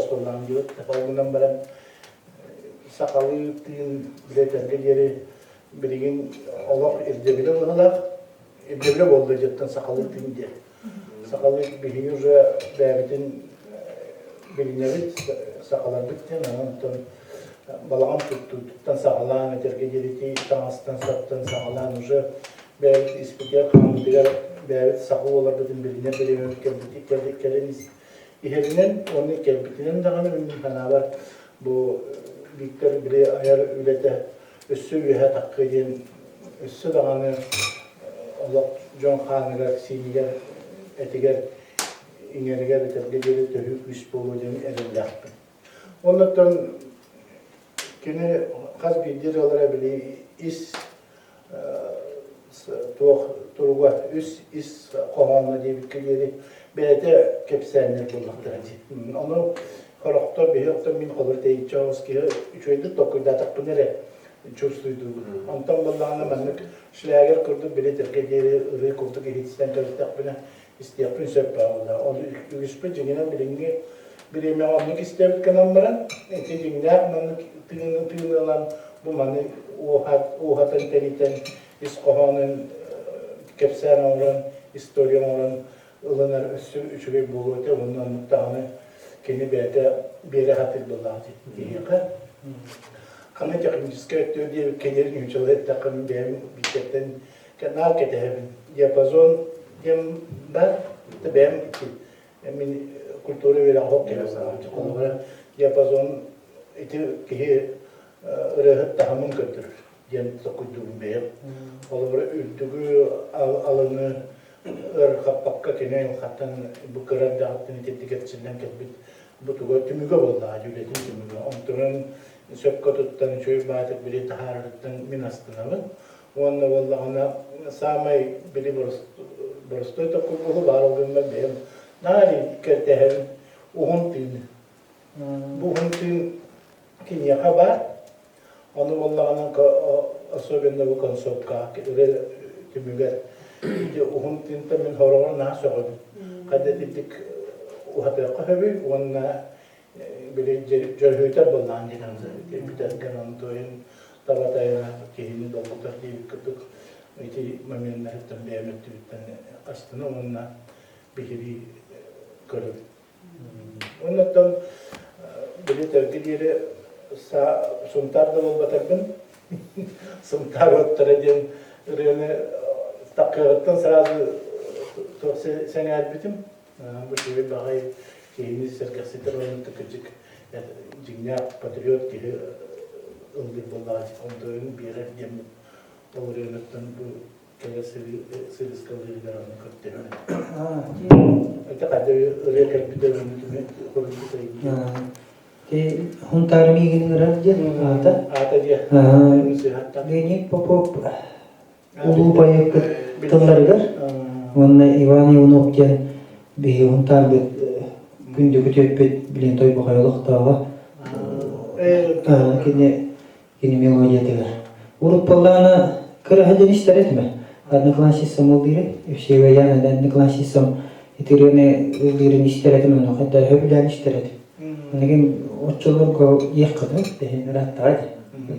буоллаҕым диэбит. Ол гынан баран сахалыы тыын билэтэргэ диэри билигин олох ирдэбилэ быһыылаах. Ирдэбилэ буолла дьиэттэн сахалыы тыын диэн. Сахалыы биһиги уже бэйэбитин билинэбит, сахаларбыт диэн, онтон балаҕан туттуутуттан саҕалаан этэргэ диэри таҥастан-саптан саҕалаан уже бэйэбит испитигэр хааммытыгар бэйэбит саха буоларбытын билинэр бириэмэбит кэлбит кэлэн иһэринэн уонна кэлбитинэн даҕаны мин санаабар бу Виктор били айар үлэтэ өссө үөһэ таххыа диэн өссө даҕаны олох дьон хааныгар, сиинигэр, этигэр иҥэригэр этэргэ диэри төһүү күүс буолуо диэн эрэллээхпин. Оннуттан кини хас биирдии ырыалара били ис туох туруга үс ис хоһооно диэбиккэ диэри бэйэтэ кэпсээннэр буоллахтара дии. Ону хорохтор биһи оттон мин холобур тэйиччи оҕус киһи үчүгэйдик толкуйдаатахпына эрэ чувствуйдуубун. Онтон буоллаҕына маннык шлягер курдук били этэргэ диэри ырыы курдук иһитсэн кэбистэхпинэ истиэхпин сөп баҕалаах. Ол үгүспүт дьиҥинэн билиҥҥи бириэмэҕэ оннук истэбит гынан баран, ити дьиҥнээх маннык тыыны тыыны ылан бу маны ууһатан тэнитэн ис хоһоонун кэпсээн оҥорон, история оҥорон ылынар өссө үчүгэй буолуо этэ уонна оннук даҕаны кини бэйэтэ биэрэ сатыыр буоллаҕа киһиэхэ. Аны техническэй өттүгэр диэбиккэ диэри нууччалыы эттэххэ мин бэйэм биирдэттэн наар кэтэһэбин. Диапазон диэн бар, бэйэм мин культура үөрэҕэ суох киһи Холобура, диапазон ити киһи ырыаһыт таһымын көрдөрөр диэн толкуйдуубун бэйэм. Холобура, үрдүгү, алыны ыарырҕаппакка кини айылҕаттан бу кыра эрдэҕиттэн итирдик эрчиллэн кэлбит бу туга түмүгэ буоллаҕа үлэтин түмүгэ. Онтунан сөпкө туттан үчүгэй баатык били таһаарарыттан мин астынабын. Уонна буоллаҕына саамай били боростуой токкургуһу баар ол гыммар бэйэм наар кэртэһэбин уһун тыыны. Бу уһун тыын киниэхэ баар. Ону буоллаҕына особенно бу концовка ырыа түмүгэр ити уһун тыынтан мин хороҕор наһаа сөҕөбүн. Хайда итинник уһатыахха сөбүй уонна били дьөрүһүтэр буоллаҕын диэн бүтэргэн онтуойун таба тайана киһини долгутар диэбит курдук ити моменнарыттан бэйэм өттүбүттэн астына уонна биһирии көрөбүн. Оннуттан били төргү диэри Сунтаар да буолбатарбын Сунтаар уоттара диэн ырыаны таккыаҕыттан сразу сэҥээрбитим. Бу үчүгэй баҕайы киһини сэргэхситэр уонна кырдьык дьиҥнээх патриот киһи ыллыыр буоллаҕа онтуойун биэрэр диэммин ол ырыаныттан бу кэлэр сырыыскалыырыгар ону көрдөһөбүн. Это хайда ырыа кэлбитэ хоруйбут Хунтаар миигин ырар диэн аата. Аата диэ. Леонид Попов улуу поэппыт тылларыгар уонна Иван Иванов диэн биһиги Хунтаарбыт күндү күтүөппүт билин Тойбохой олохтооҕо кини кини мелодиятыгар. Урут буоллаҕына кыраһа диэн истэр этим одноклассницам ыллыырын, Евсеева Яна одноклассницам ити ырыаны ыллыырын истэр этим, ону хайда сөбүлээн истэр этим. Онигин оччолорго иэххэ тэһин ырааттаҕа дии.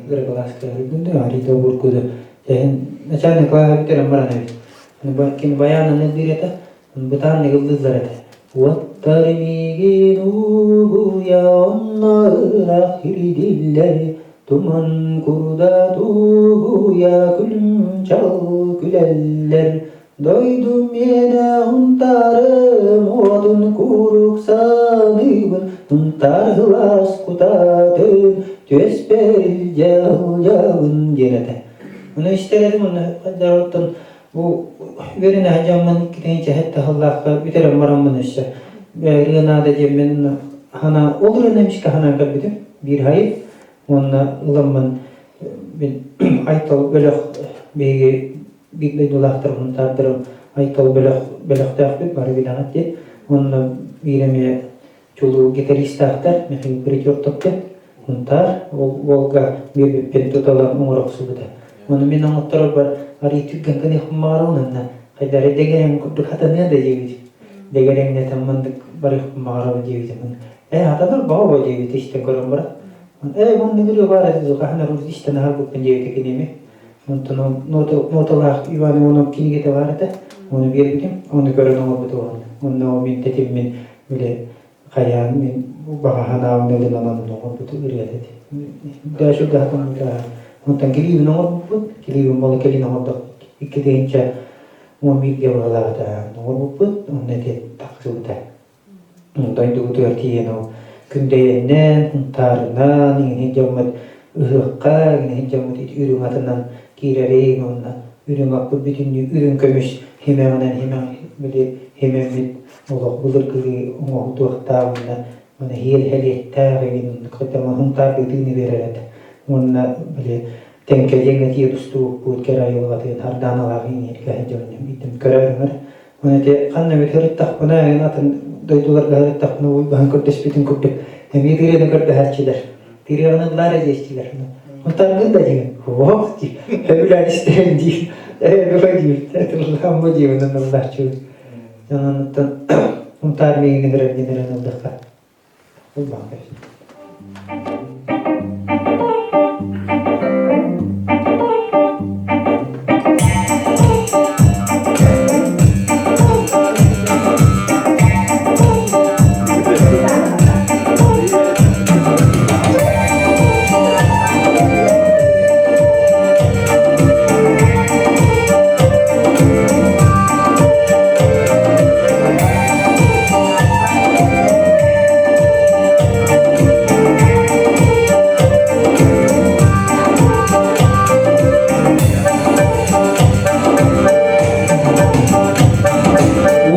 Кыра кылааска ырыгын Арита Буркуда тэһин начальный класс бүтэрэн баран эбит. Кини баянын ыллыыр этэ, бытаан ыллыыллар этэ. Уоттар миигин угуйа онно ыраах ирдиллэр, туман курда тугуйа күлүм-чал күлэллэр. Дойдум миэнэ унтаарым уотун куруук саныыбын, унтаар сылаас кутаатын түөспэр илдьэ сылдьабын диэн этэ. Ону истэр этим, онно оттон бу үөрэнэ сылдьаммын китини чэһэт таһыллаахха бүтэрэн бараммын өссө ырыа наада диэммин хана ол ырыаны эмискэ ханаан кэлбитим биир хайы уонна ыламмын мин Айтал бөлөх биһиги биир дойдулаахтарбын таардырым Айтал бөлөх бөлөхтөөхпүт бары билэҕит диэн уонна биир эмиэ чулуу гитаристаахтар Михаил Притертов диэн Сунтаар ол уолга биэрбиппин туталан оҥоро охсубута. Ону мин оҥотторорбор арыый түргэн гыныахпын баҕарабын уонна хайдары дэгэрэҥ курдук хатаныа да диэбит. Дэгэрэҥнэтэн маннык барыахпын баҕарабын диэбитим. Ээ хатанар баҕа диэбит истэн көрөн баран. Ээ мунна билиэ баар этэ дуу хаһан эрэ истэн аһарбыппын диэбитэ кинини. Онтон ноталаах Иван Иванов кинигэтэ баар этэ. Ону биэрбитим. Ону көрөн оҥорбут уонна. Онно мин тэтиммин били хайаан мин баҕа санаабын ылынан онно оҥорбут ырыата этэ. Дальше даһатан Онтон килиибин оҥорбуппут. Килиибин балы кэлин оҥордохпут. 2011 быһалаабыта оҥорбуппут. Онно ити тахсыбыта. Дойдубутугар тиийэн ол Күндэйэннэн, Һунтаарынан иҥиһин дьоммут ыһыахха, иҥиһин дьоммут ити үрүҥ атынан киирэриҥ уонна үрүҥ аппыт бүтүннүү үрүҥ көмүс химэҕинэн химэх били химэммит олох былыргылыы оҥоһутуохтаах уонна уонна иэл хэлиэттээх игин Һунтаар ытыыны биэрэр этэ уонна били Тэҥкэлиэҥҥэ тиийэ тустубуппут кэрэ айылҕатын Хардааналаах иҥииргэ дьонньум иитим көрөөрүҥэр Оны ити ханна эмит ырыттахпына, эн атын дойдуларга ырыттахпына уйбаһын көрдөспүтүн курдук эмиэ тыырыаны көрдөһөөччүлэр. Тыырыаҕын ыллаар диэччилэр. Онтон да диэн, ох дии, сөбүлээн истэрин дии, ээ диир, тыллаамма диэбинэн ыллааччыбын. Онон Унтаар миигин ыҥырар диэн эрэн ыллахха. Ылбаан кэбис.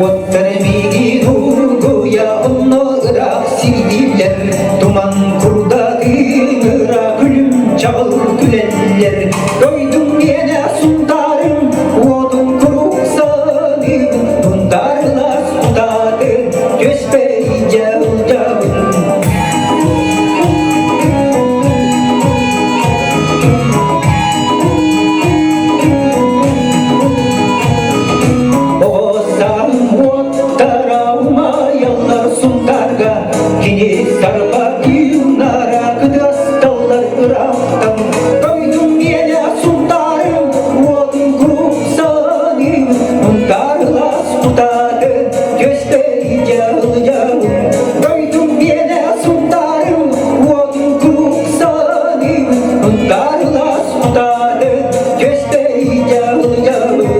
Уоттар миигин угуйа онно ыраах сиилииллэр, туман курдатыын ыра күлүм чаҕыл күлэллэр. Дойдум миэнэ сунтаарым, уотун куруук саныыбын, Мунтаарылаас кутаатын түөспэр дьалдьабын. Оҕо уоттара умайаллар Сунтаарга, кини сарба тыыннара кытыасталлар ыраахтан. Дойдум миэнэ Сунтаарым, уотун куруук саныыбын, Мунтаарылаас кутаатын түөспэр дьалдьабын. Дойдум миэнэ Сунтаарым, уотун куруук саныыбын, Мунтаарылаас кутаатын түөспэр дьалдьабын.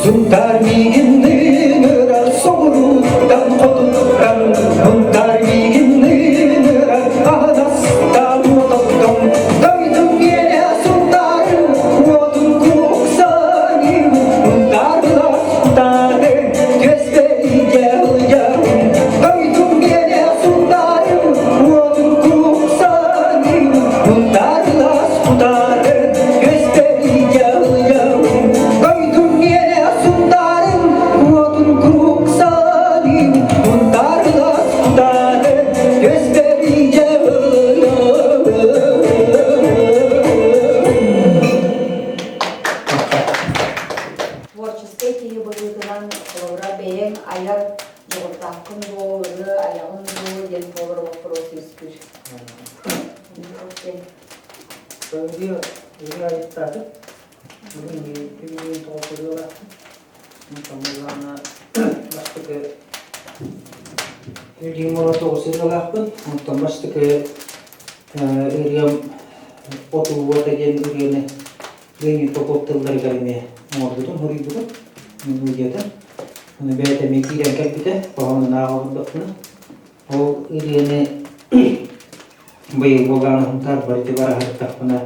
Сунтаар миигин ыҥырар соҕурууттан хотуттан, Сунтаар миигин ыҥырар аһынастаан уототтон, Дойдум миэнэ Сунтаарым, уотун куруук саныыбын, Сунтаарылар кутааны түөспэр дьалыйабын. Дойдум миэнэ Сунтаарым, уотун куруук саныыбын, Сунтаарылар кутааны түөспэр дьалыйабын. Дойдум миэнэ Сунтаарым, уотун куруук саныыбын, Сунтаарылар кутааны түөспэр дьалыйабын. Творческай киһи быһыытынан холобура бэйэҥ айар дьоҕурдааххын дуо, ырыа айаҕын дуо диэн буолар боппуруос үөскүүр. Ырыа ырыа айыттаатым. Бүгүн бүгүн тоҕус ырыалаахпын. Онтон былаана бастакы Билигин уона тоҕус ырыалаахпын. Онтон бастакы ырыам «Отуу уота» диэн ырыаны Леонид Попов тылларыгар эмиэ оҥорбутум, суруйбутум мелодията. Ону бэйэтэ эмиэ киирэн кэлбитэ, хоһоонун ааҕа олордохпуна. Ол ырыаны быйыл буоллаҕына Һунтаар барыты бара сырыттахпына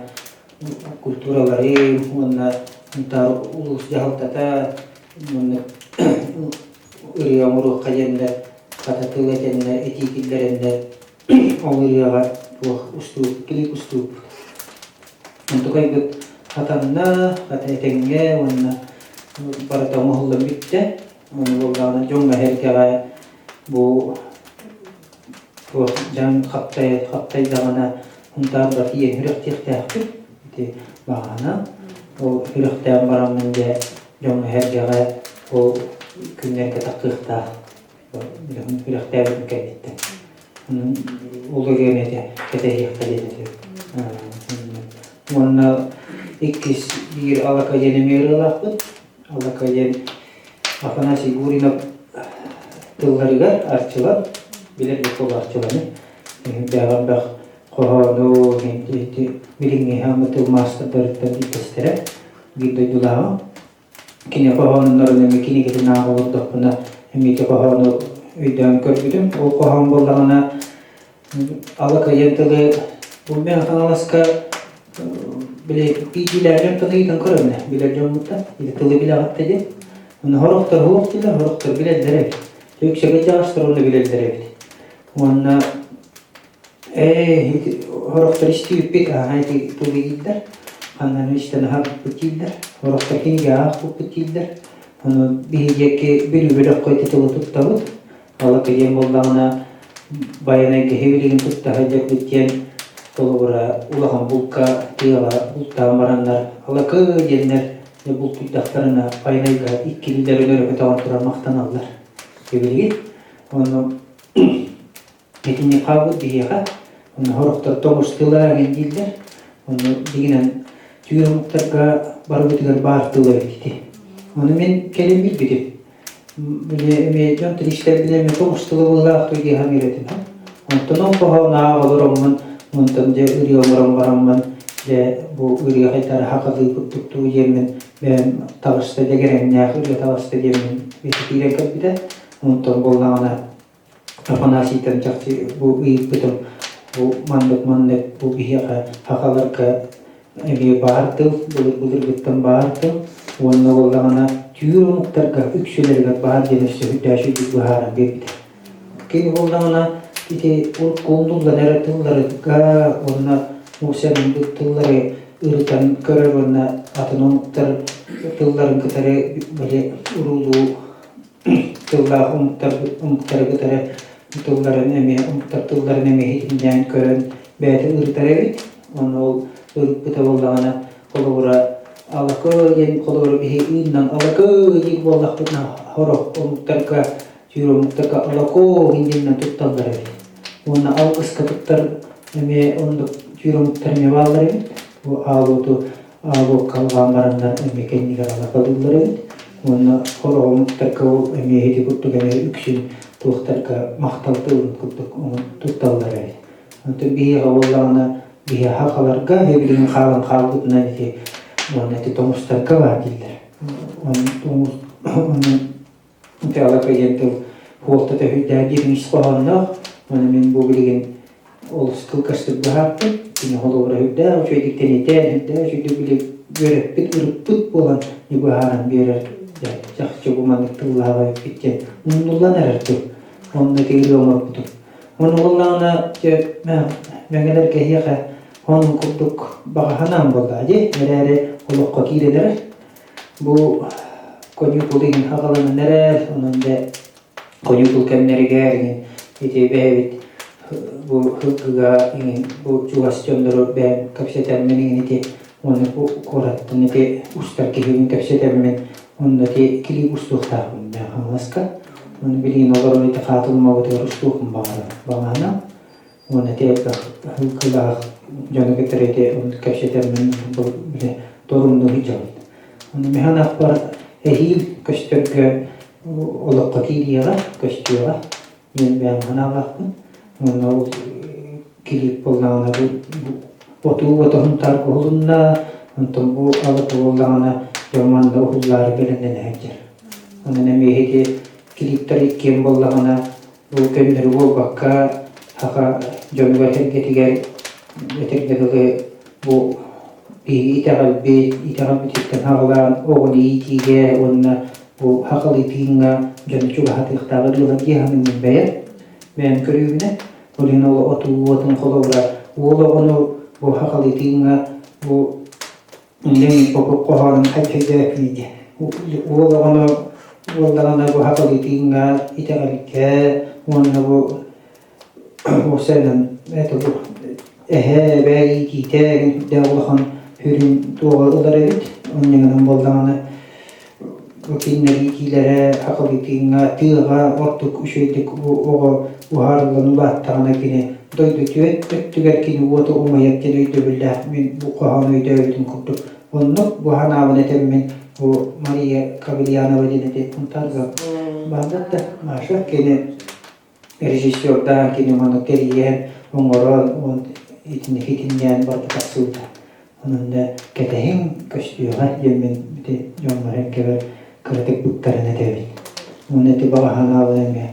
культуралары уонна Һунтаар улуус дьаһалтата уонна ырыа оҥоруохха диэннэр хата тыл этэннэр, этии киллэрэннэр ол ырыаҕа туох устуу, клип устуубут. Онтукайбыт хатанна, хата этэҥҥэ уонна барыта оҥоһуллан бүттэ. Ону буоллаҕына дьоҥҥо-сэргэҕэ бу туох дьаҥ хаптай хаптайдаҕына Һунтаарга тиийэн үрэхтиэхтээхпит. Ити баҕана. Ол үрэхтээн бараммын дьэ дьоҥҥо-сэргэҕэ ол күннэргэ тахсыахтаах үрэхтээбитим кэнниттэн. Ол ырыаны этэ кэтэһиэххэ диэн этэ. Уонна иккис биир Алака диэн эмиэ ырыалаахпыт. Алака диэн Афанасий Гуринов тылларыгар Арчылан, билэр бу Арчыланы, бэҕэ элбэх хоһоону билиҥҥи тыл маастардарыттан ииттэстэрэ биир дойдулааҕым. Кини хоһооннорун эмиэ кинигэтин ааҕа олордохпуна эмиэ ити хоһоону өйдөөн көрбүтүм. Ол хоһоон буоллаҕына алакайан тылы бу Мэҥэ Хаҥаласка били биирдиилээн дьонтон ыйытан көрөмүнэ билэр дьоммуттан ити тылы билэҕит да диэн. Онно сорохтор суох дииллэр, сорохтор билэллэр эбит. Үксэ кырдьаҕастар онно билэллэр эбит. Уонна Ээ, ити сорохтор истибиппит, аһа ити тылы дииллэр, ханна истэн аһарбыппыт дииллэр, сорохтор кинигэ аахпыппыт дииллэр. Ону биһиги диэки Бүлүү бөлөххө ити тылы туттабыт. Алака диэн буоллаҕына Байанай киһи билигин тутта сылдьарбыт диэн холобура улахан булка тыаҕа бултаан бараннар алакы диэннэр бултуйдахтарына Байанайга иккилиилэр өлөрө көтөҕөн туран махтаналлар. Билигин ону Итини хаалбыт биһиэхэ, онно сорохтор тоҥус тыла эҥин дииллэр. Онно дьиҥинэн түүр омуктарга барыбытыгар баар тыл эбит ити. Ону мин кэлин билбитим. Били эмиэ дьон тиристэрбинэ эмиэ тоҥус тыла быһыылаах дии саныыр этим. Онтон ол хоһоон ааҕа олороммун, онтон дьэ ырыа оҥорон бараммын, дьэ бу ырыа хайдары хахалыы курдук дуу диэммин бэйэм таҕыста дэгэрэҥнээх ырыа таҕыста диэммин киирэн кэлбитэ. Онтон буоллаҕына Афанасийтан чахчы бу ыйыппытым бу маннык-маннык бу биһиэхэ сахаларга эмиэ баар тыл, былыр-былыргыттан баар тыл уонна буоллаҕына түүр омуктарга үксүлэригэр баар диэн өссө үрдээччи быһааран биэрбитэ. Кини буоллаҕына ити уруккуллуллан эрэ тылларга уонна муусанын тыллары ырытан көрөр уонна атын омуктар тылларын кытары били уруулуу тыллаах омуктары кытары тылларын эмиэ омуктар тылларын эмиэ иһитиннээн көрөн бэйэтэ ырытар эбит. Онно ол ырыппыта буоллаҕына холобура алакы диэн холобура биһи ыыннан алакы диир буоллахпытына сорох омуктарга түүр омуктарга алако диэнинэн тутталлар эбит. Уонна алгыска туттар эмиэ оннук түүр омуктар эмиэ бааллар эбит. Бу аалуоту Аалуокка алҕаан бараннар эмиэ кэннигэр алакалыыллар эбит. Уонна сорох омуктарга ол эмиэ ити курдук эмиэ үксүн туохтарга махтал тылын курдук тутталлар эбит. Онтон биһиэхэ буоллаҕына биһи сахаларга билигин хаалан хаалбытынан ити уонна ити тоҥустарга баар дииллэр. Онон Ити алака диэн тыл суолтата сүрдээх дириҥ ис хоһоонноох. Ону мин бу билигин олус кылгастык быһаартым. Кини холобура сүрдээх үчүгэйдик тэнитэн, сүрдээх үчүгэйдик били үөрэппит, ырыппыт буолан быһааран биэрэр чахчы бу маннык тыллааҕа эппит диэн умнуллан эрэр тыл. Онно ити ырыа оҥорбутум. Ону буоллаҕына дьэ мэҥэлэргэ эһиэхэ оннун курдук баҕа санаам буоллаҕа дии. Эрээри олоххо киирэн эрэр. Бу коньюкул иһин хаҕаланан эрэр, онон дьэ коньюкул кэмнэригэр иҥин ити бэйэбит бу һылгыга иҥин бу чугас дьоннору бэйэм кэпсэтэммин иҥин ити уонна бу куораттан ити устар киһибин кэпсэтэммин онно ити клип устуохтаахпын Мэҥэ Хаҥаласка. Ону билигин олорон ити хаатылымабытыгар устуохпун баҕарабын баҕаһынан. Уонна ити элбэх һылгылаах дьону кытары ити кэпсэтэммин били торумнуу сылдьабын. Ону миһан ахпар эһиил көстөргө олоххо киириэҕэ, көстүөҕэ. Мин бэйэм санаалаахпын. Уонна ол килиип буоллаҕына бу отуу отоһун таарга уһулунна, онтон бу алата буоллаҕына дьон манна уһуллаары бэлэмнэнэ сылдьар. Онон эмиэ ити клиптэр иккиэн буоллаҕына Бу көннөрү буолбакка, саха дьонугар-сэргэтигэр этэргэ дылы бу биһиги итэҕэлбит, итэҕэлбититтэн аҕалаан оҕону иитиигэ уонна бу сахалыы тыыҥҥа дьону чугаһатыахтаах ырыалар дии саныыбын бэйэм. Бэйэм көрүүбүнэн. Ол иһин ол отуу уотун холобура уол оҕону бу сахалыы тыыҥҥа бу Ленин Попов хоһоонун хайдах өйдөөппүнүй диэн. Уол оҕону Буоллаҕына бу хатылытыыҥҥа итэҕэлгэ уонна бу уопсайынан это бу эһээ, эбээ иитиитэ сүрдээх улахан сүрүн туоҕа ылар эбит. Онньугунан буоллаҕына бу кинилэр иитиилэрэ хатылытыыҥҥа тыаҕа ордук үчүгэйдик бу оҕо уһаарыллан улааттаҕына кини дойду түөт өттүгэр кини уота умайар диэн өйдөбүллээх мин бу хоһоону өйдөөбүтүм курдук Оннук бу санаабын этэммин бу Мария Кавельянова диэн эти Хунтарга бааллар да Маша кини режиссердаан кини ону тэрийэн оҥорон уон итинник итиннээн барыта тахсыбыта. Онон да кэтэһиҥ көстүөҕэ диэммин ити дьоҥҥор эргэбэр кыратык быктаран этэбин. Уонна ити баҕа санаабын эмиэ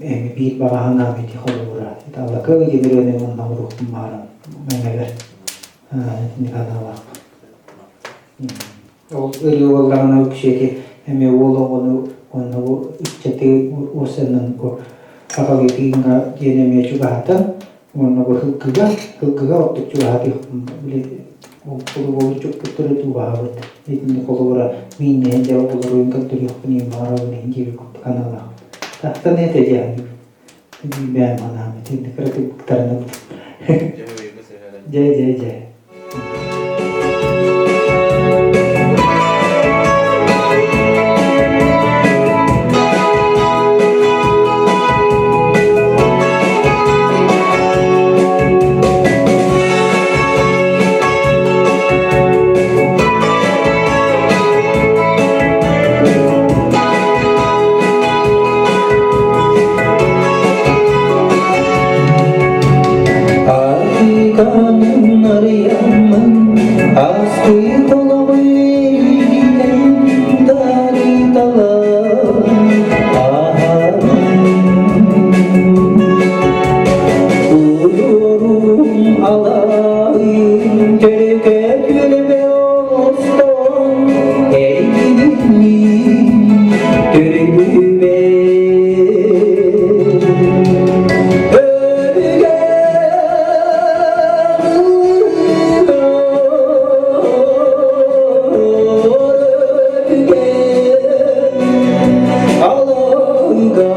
эми биир баҕа санаам ити холобура. Ити аллакы диэн ырыаны уонна оҥоруохпун баҕарам мэҥэбэр. Итинник санаалаахпын. Ол ырыа буоллаҕына үксүөти эмиэ уол оҕону уонна бу ыччаты уосанан бу аҕалыытыыҥҥа диэн эмиэ чугаһатан уонна бу һылгыга һылгыга ордук чугаһатыахпын били холобур чукпуттары тууһаабыт итинник холобура мииннэһэн дьэ оҕолоруйун көрдөрүөхпүн иһин баҕарабын иһин диэбит курдук аналаах тахсан этэ диэхин Бэйэм санаам итинник кыратык быктарынабын. Дьэ, дьэ, дьэ. Артыканын арыйаммын, астык олоҕу илиилэн дарыталан ааһабын. Уйорум алайын төрүкэ түөлбэ оҥостон, эргилинним төрүбэ. Алыга.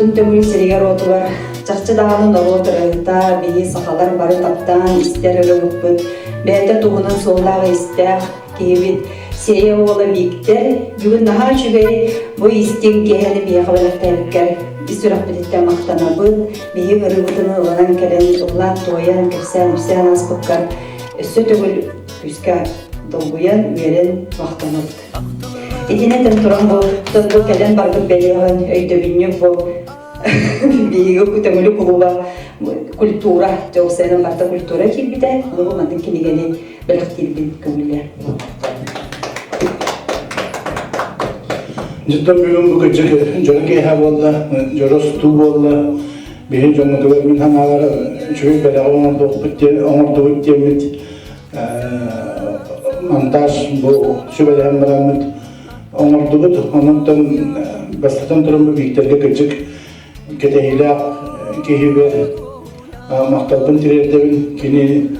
Хотун Төҥүлү сиригэр-уотугар чахчы даҕаны норуот ырыаһыта, биһи сахалар бары таптаан истэр ырыабыппыт, бэйэтэ туһунан суоллаах-иистээх киһибит Сиэйэ уола Бииктэр бүгүн наһаа үчүгэй бу истиҥ киэһэни биһиэхэ бэлэхтээбиккэр ис сүрэхпититтэн махтанабыт. Биһи ырыабытын ылынан кэлэн ыллаан-туойан, кэпсээн-ипсээн ааспыккар өссө төгүл күүскэ долгуйан, үөрэн махтанабыт. Итини этэн туран бу бу кэлэн барбыт бэлиэҕин өйдөбүнньүк бу биһиги Төҥүлү кулууба культура, дьоҕусайынан барыта культура киирбитэ, ону бу маннык кинигэни бэлэхтиирбин көҥүллээх. Дьиттэн бүгүн бу кырдьык дьоро киэһэ буолла, дьоро сутуу буолла. Биһи дьоммутугар мин санаабар үчүгэй бэлэҕи оҥордуохпут диэн оҥордубут диэммит монтаж бу сүбэлэһэн бараммыт оҥордубут. Онон бастатан туран бу Бииктэргэ кырдьык кэтэһиилээх киһибэр махталбын тириэрдэбин. Кини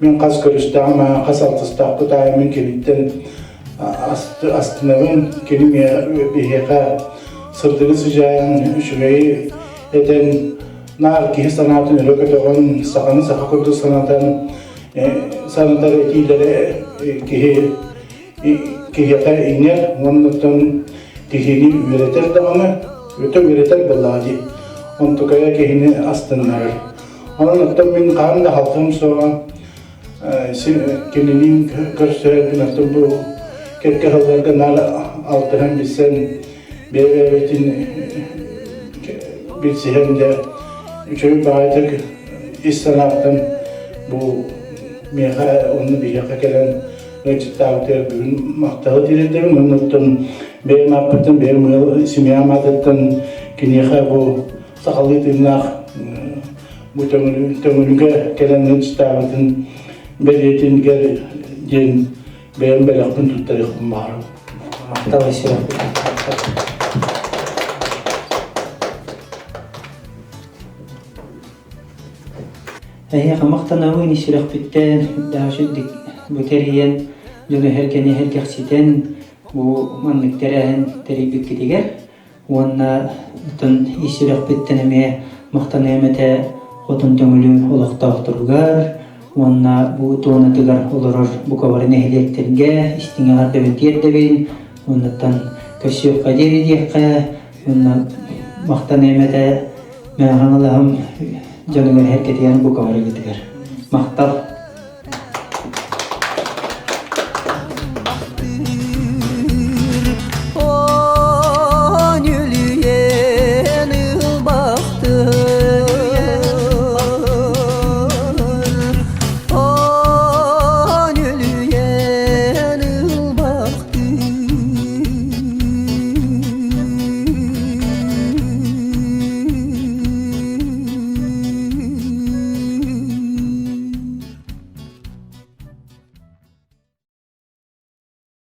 мин хас көрүстэҕим, хас алтыстаахпыт аайы мин киниттэн астынабын. Кини биһиэхэ сырдыгы сыдьаайан, үчүгэйи этэн, наар киһи санаатын өрө көтөҕөн, саханы саха курдук санатан, санатар этиилэрэ киһи киһиэхэ иҥэр уоннаттан киһини үөрэтэр даҕаны, өтө үөрэтэр буоллаҕа дии. Онтукайа киһини астыннарар. Онон оттон мин хаһан да халҕым суоҕа кинилиин көрсөөрбүн оттон бу кэккэ сылларга наар алтыһан билсэн бэйэ-бэйэбитин билсиһэн дьэ үчүгэй баҕайытык ис санааттан бу миэхэ уонна биһиэхэ кэлэн ыалдьыттаабытыгар бүгүн махталы тириэрдэбин уонна оттон бэйэм ааппыттан бэйэм ыал семьям аатыттан киниэхэ бу сахалыы тыыннаах бу төҥүлүгэ кэлэн ыалдьыттаабытын бэлиэтингэр диэн бэйэм бэлэхпин туттарыахпын баҕарабын. Махтал сүрэхпит. Эһиэхэ махтанабын сүрэхпиттэн даашырдык бу тэрийэн дьону эһэргэни эһэргэхситэн бу маннык тэрээһин тэрийбиккитигэр уонна оттон ис сүрэхпиттэн эмиэ махтаныам этэ Хотун Төҥүлү олохтоохторугар уонна бу туонатыгар олорор бука бары нэһилиэктэргэ истиҥ эҕэрдэбин тиэрдэбин уоннаттан көрсүөххэ диэри диэххэ уонна махтаныам этэ Мэҥэ Хаҥалаһым дьонугар эргэтигэр бука барыгытыгар. Махтал!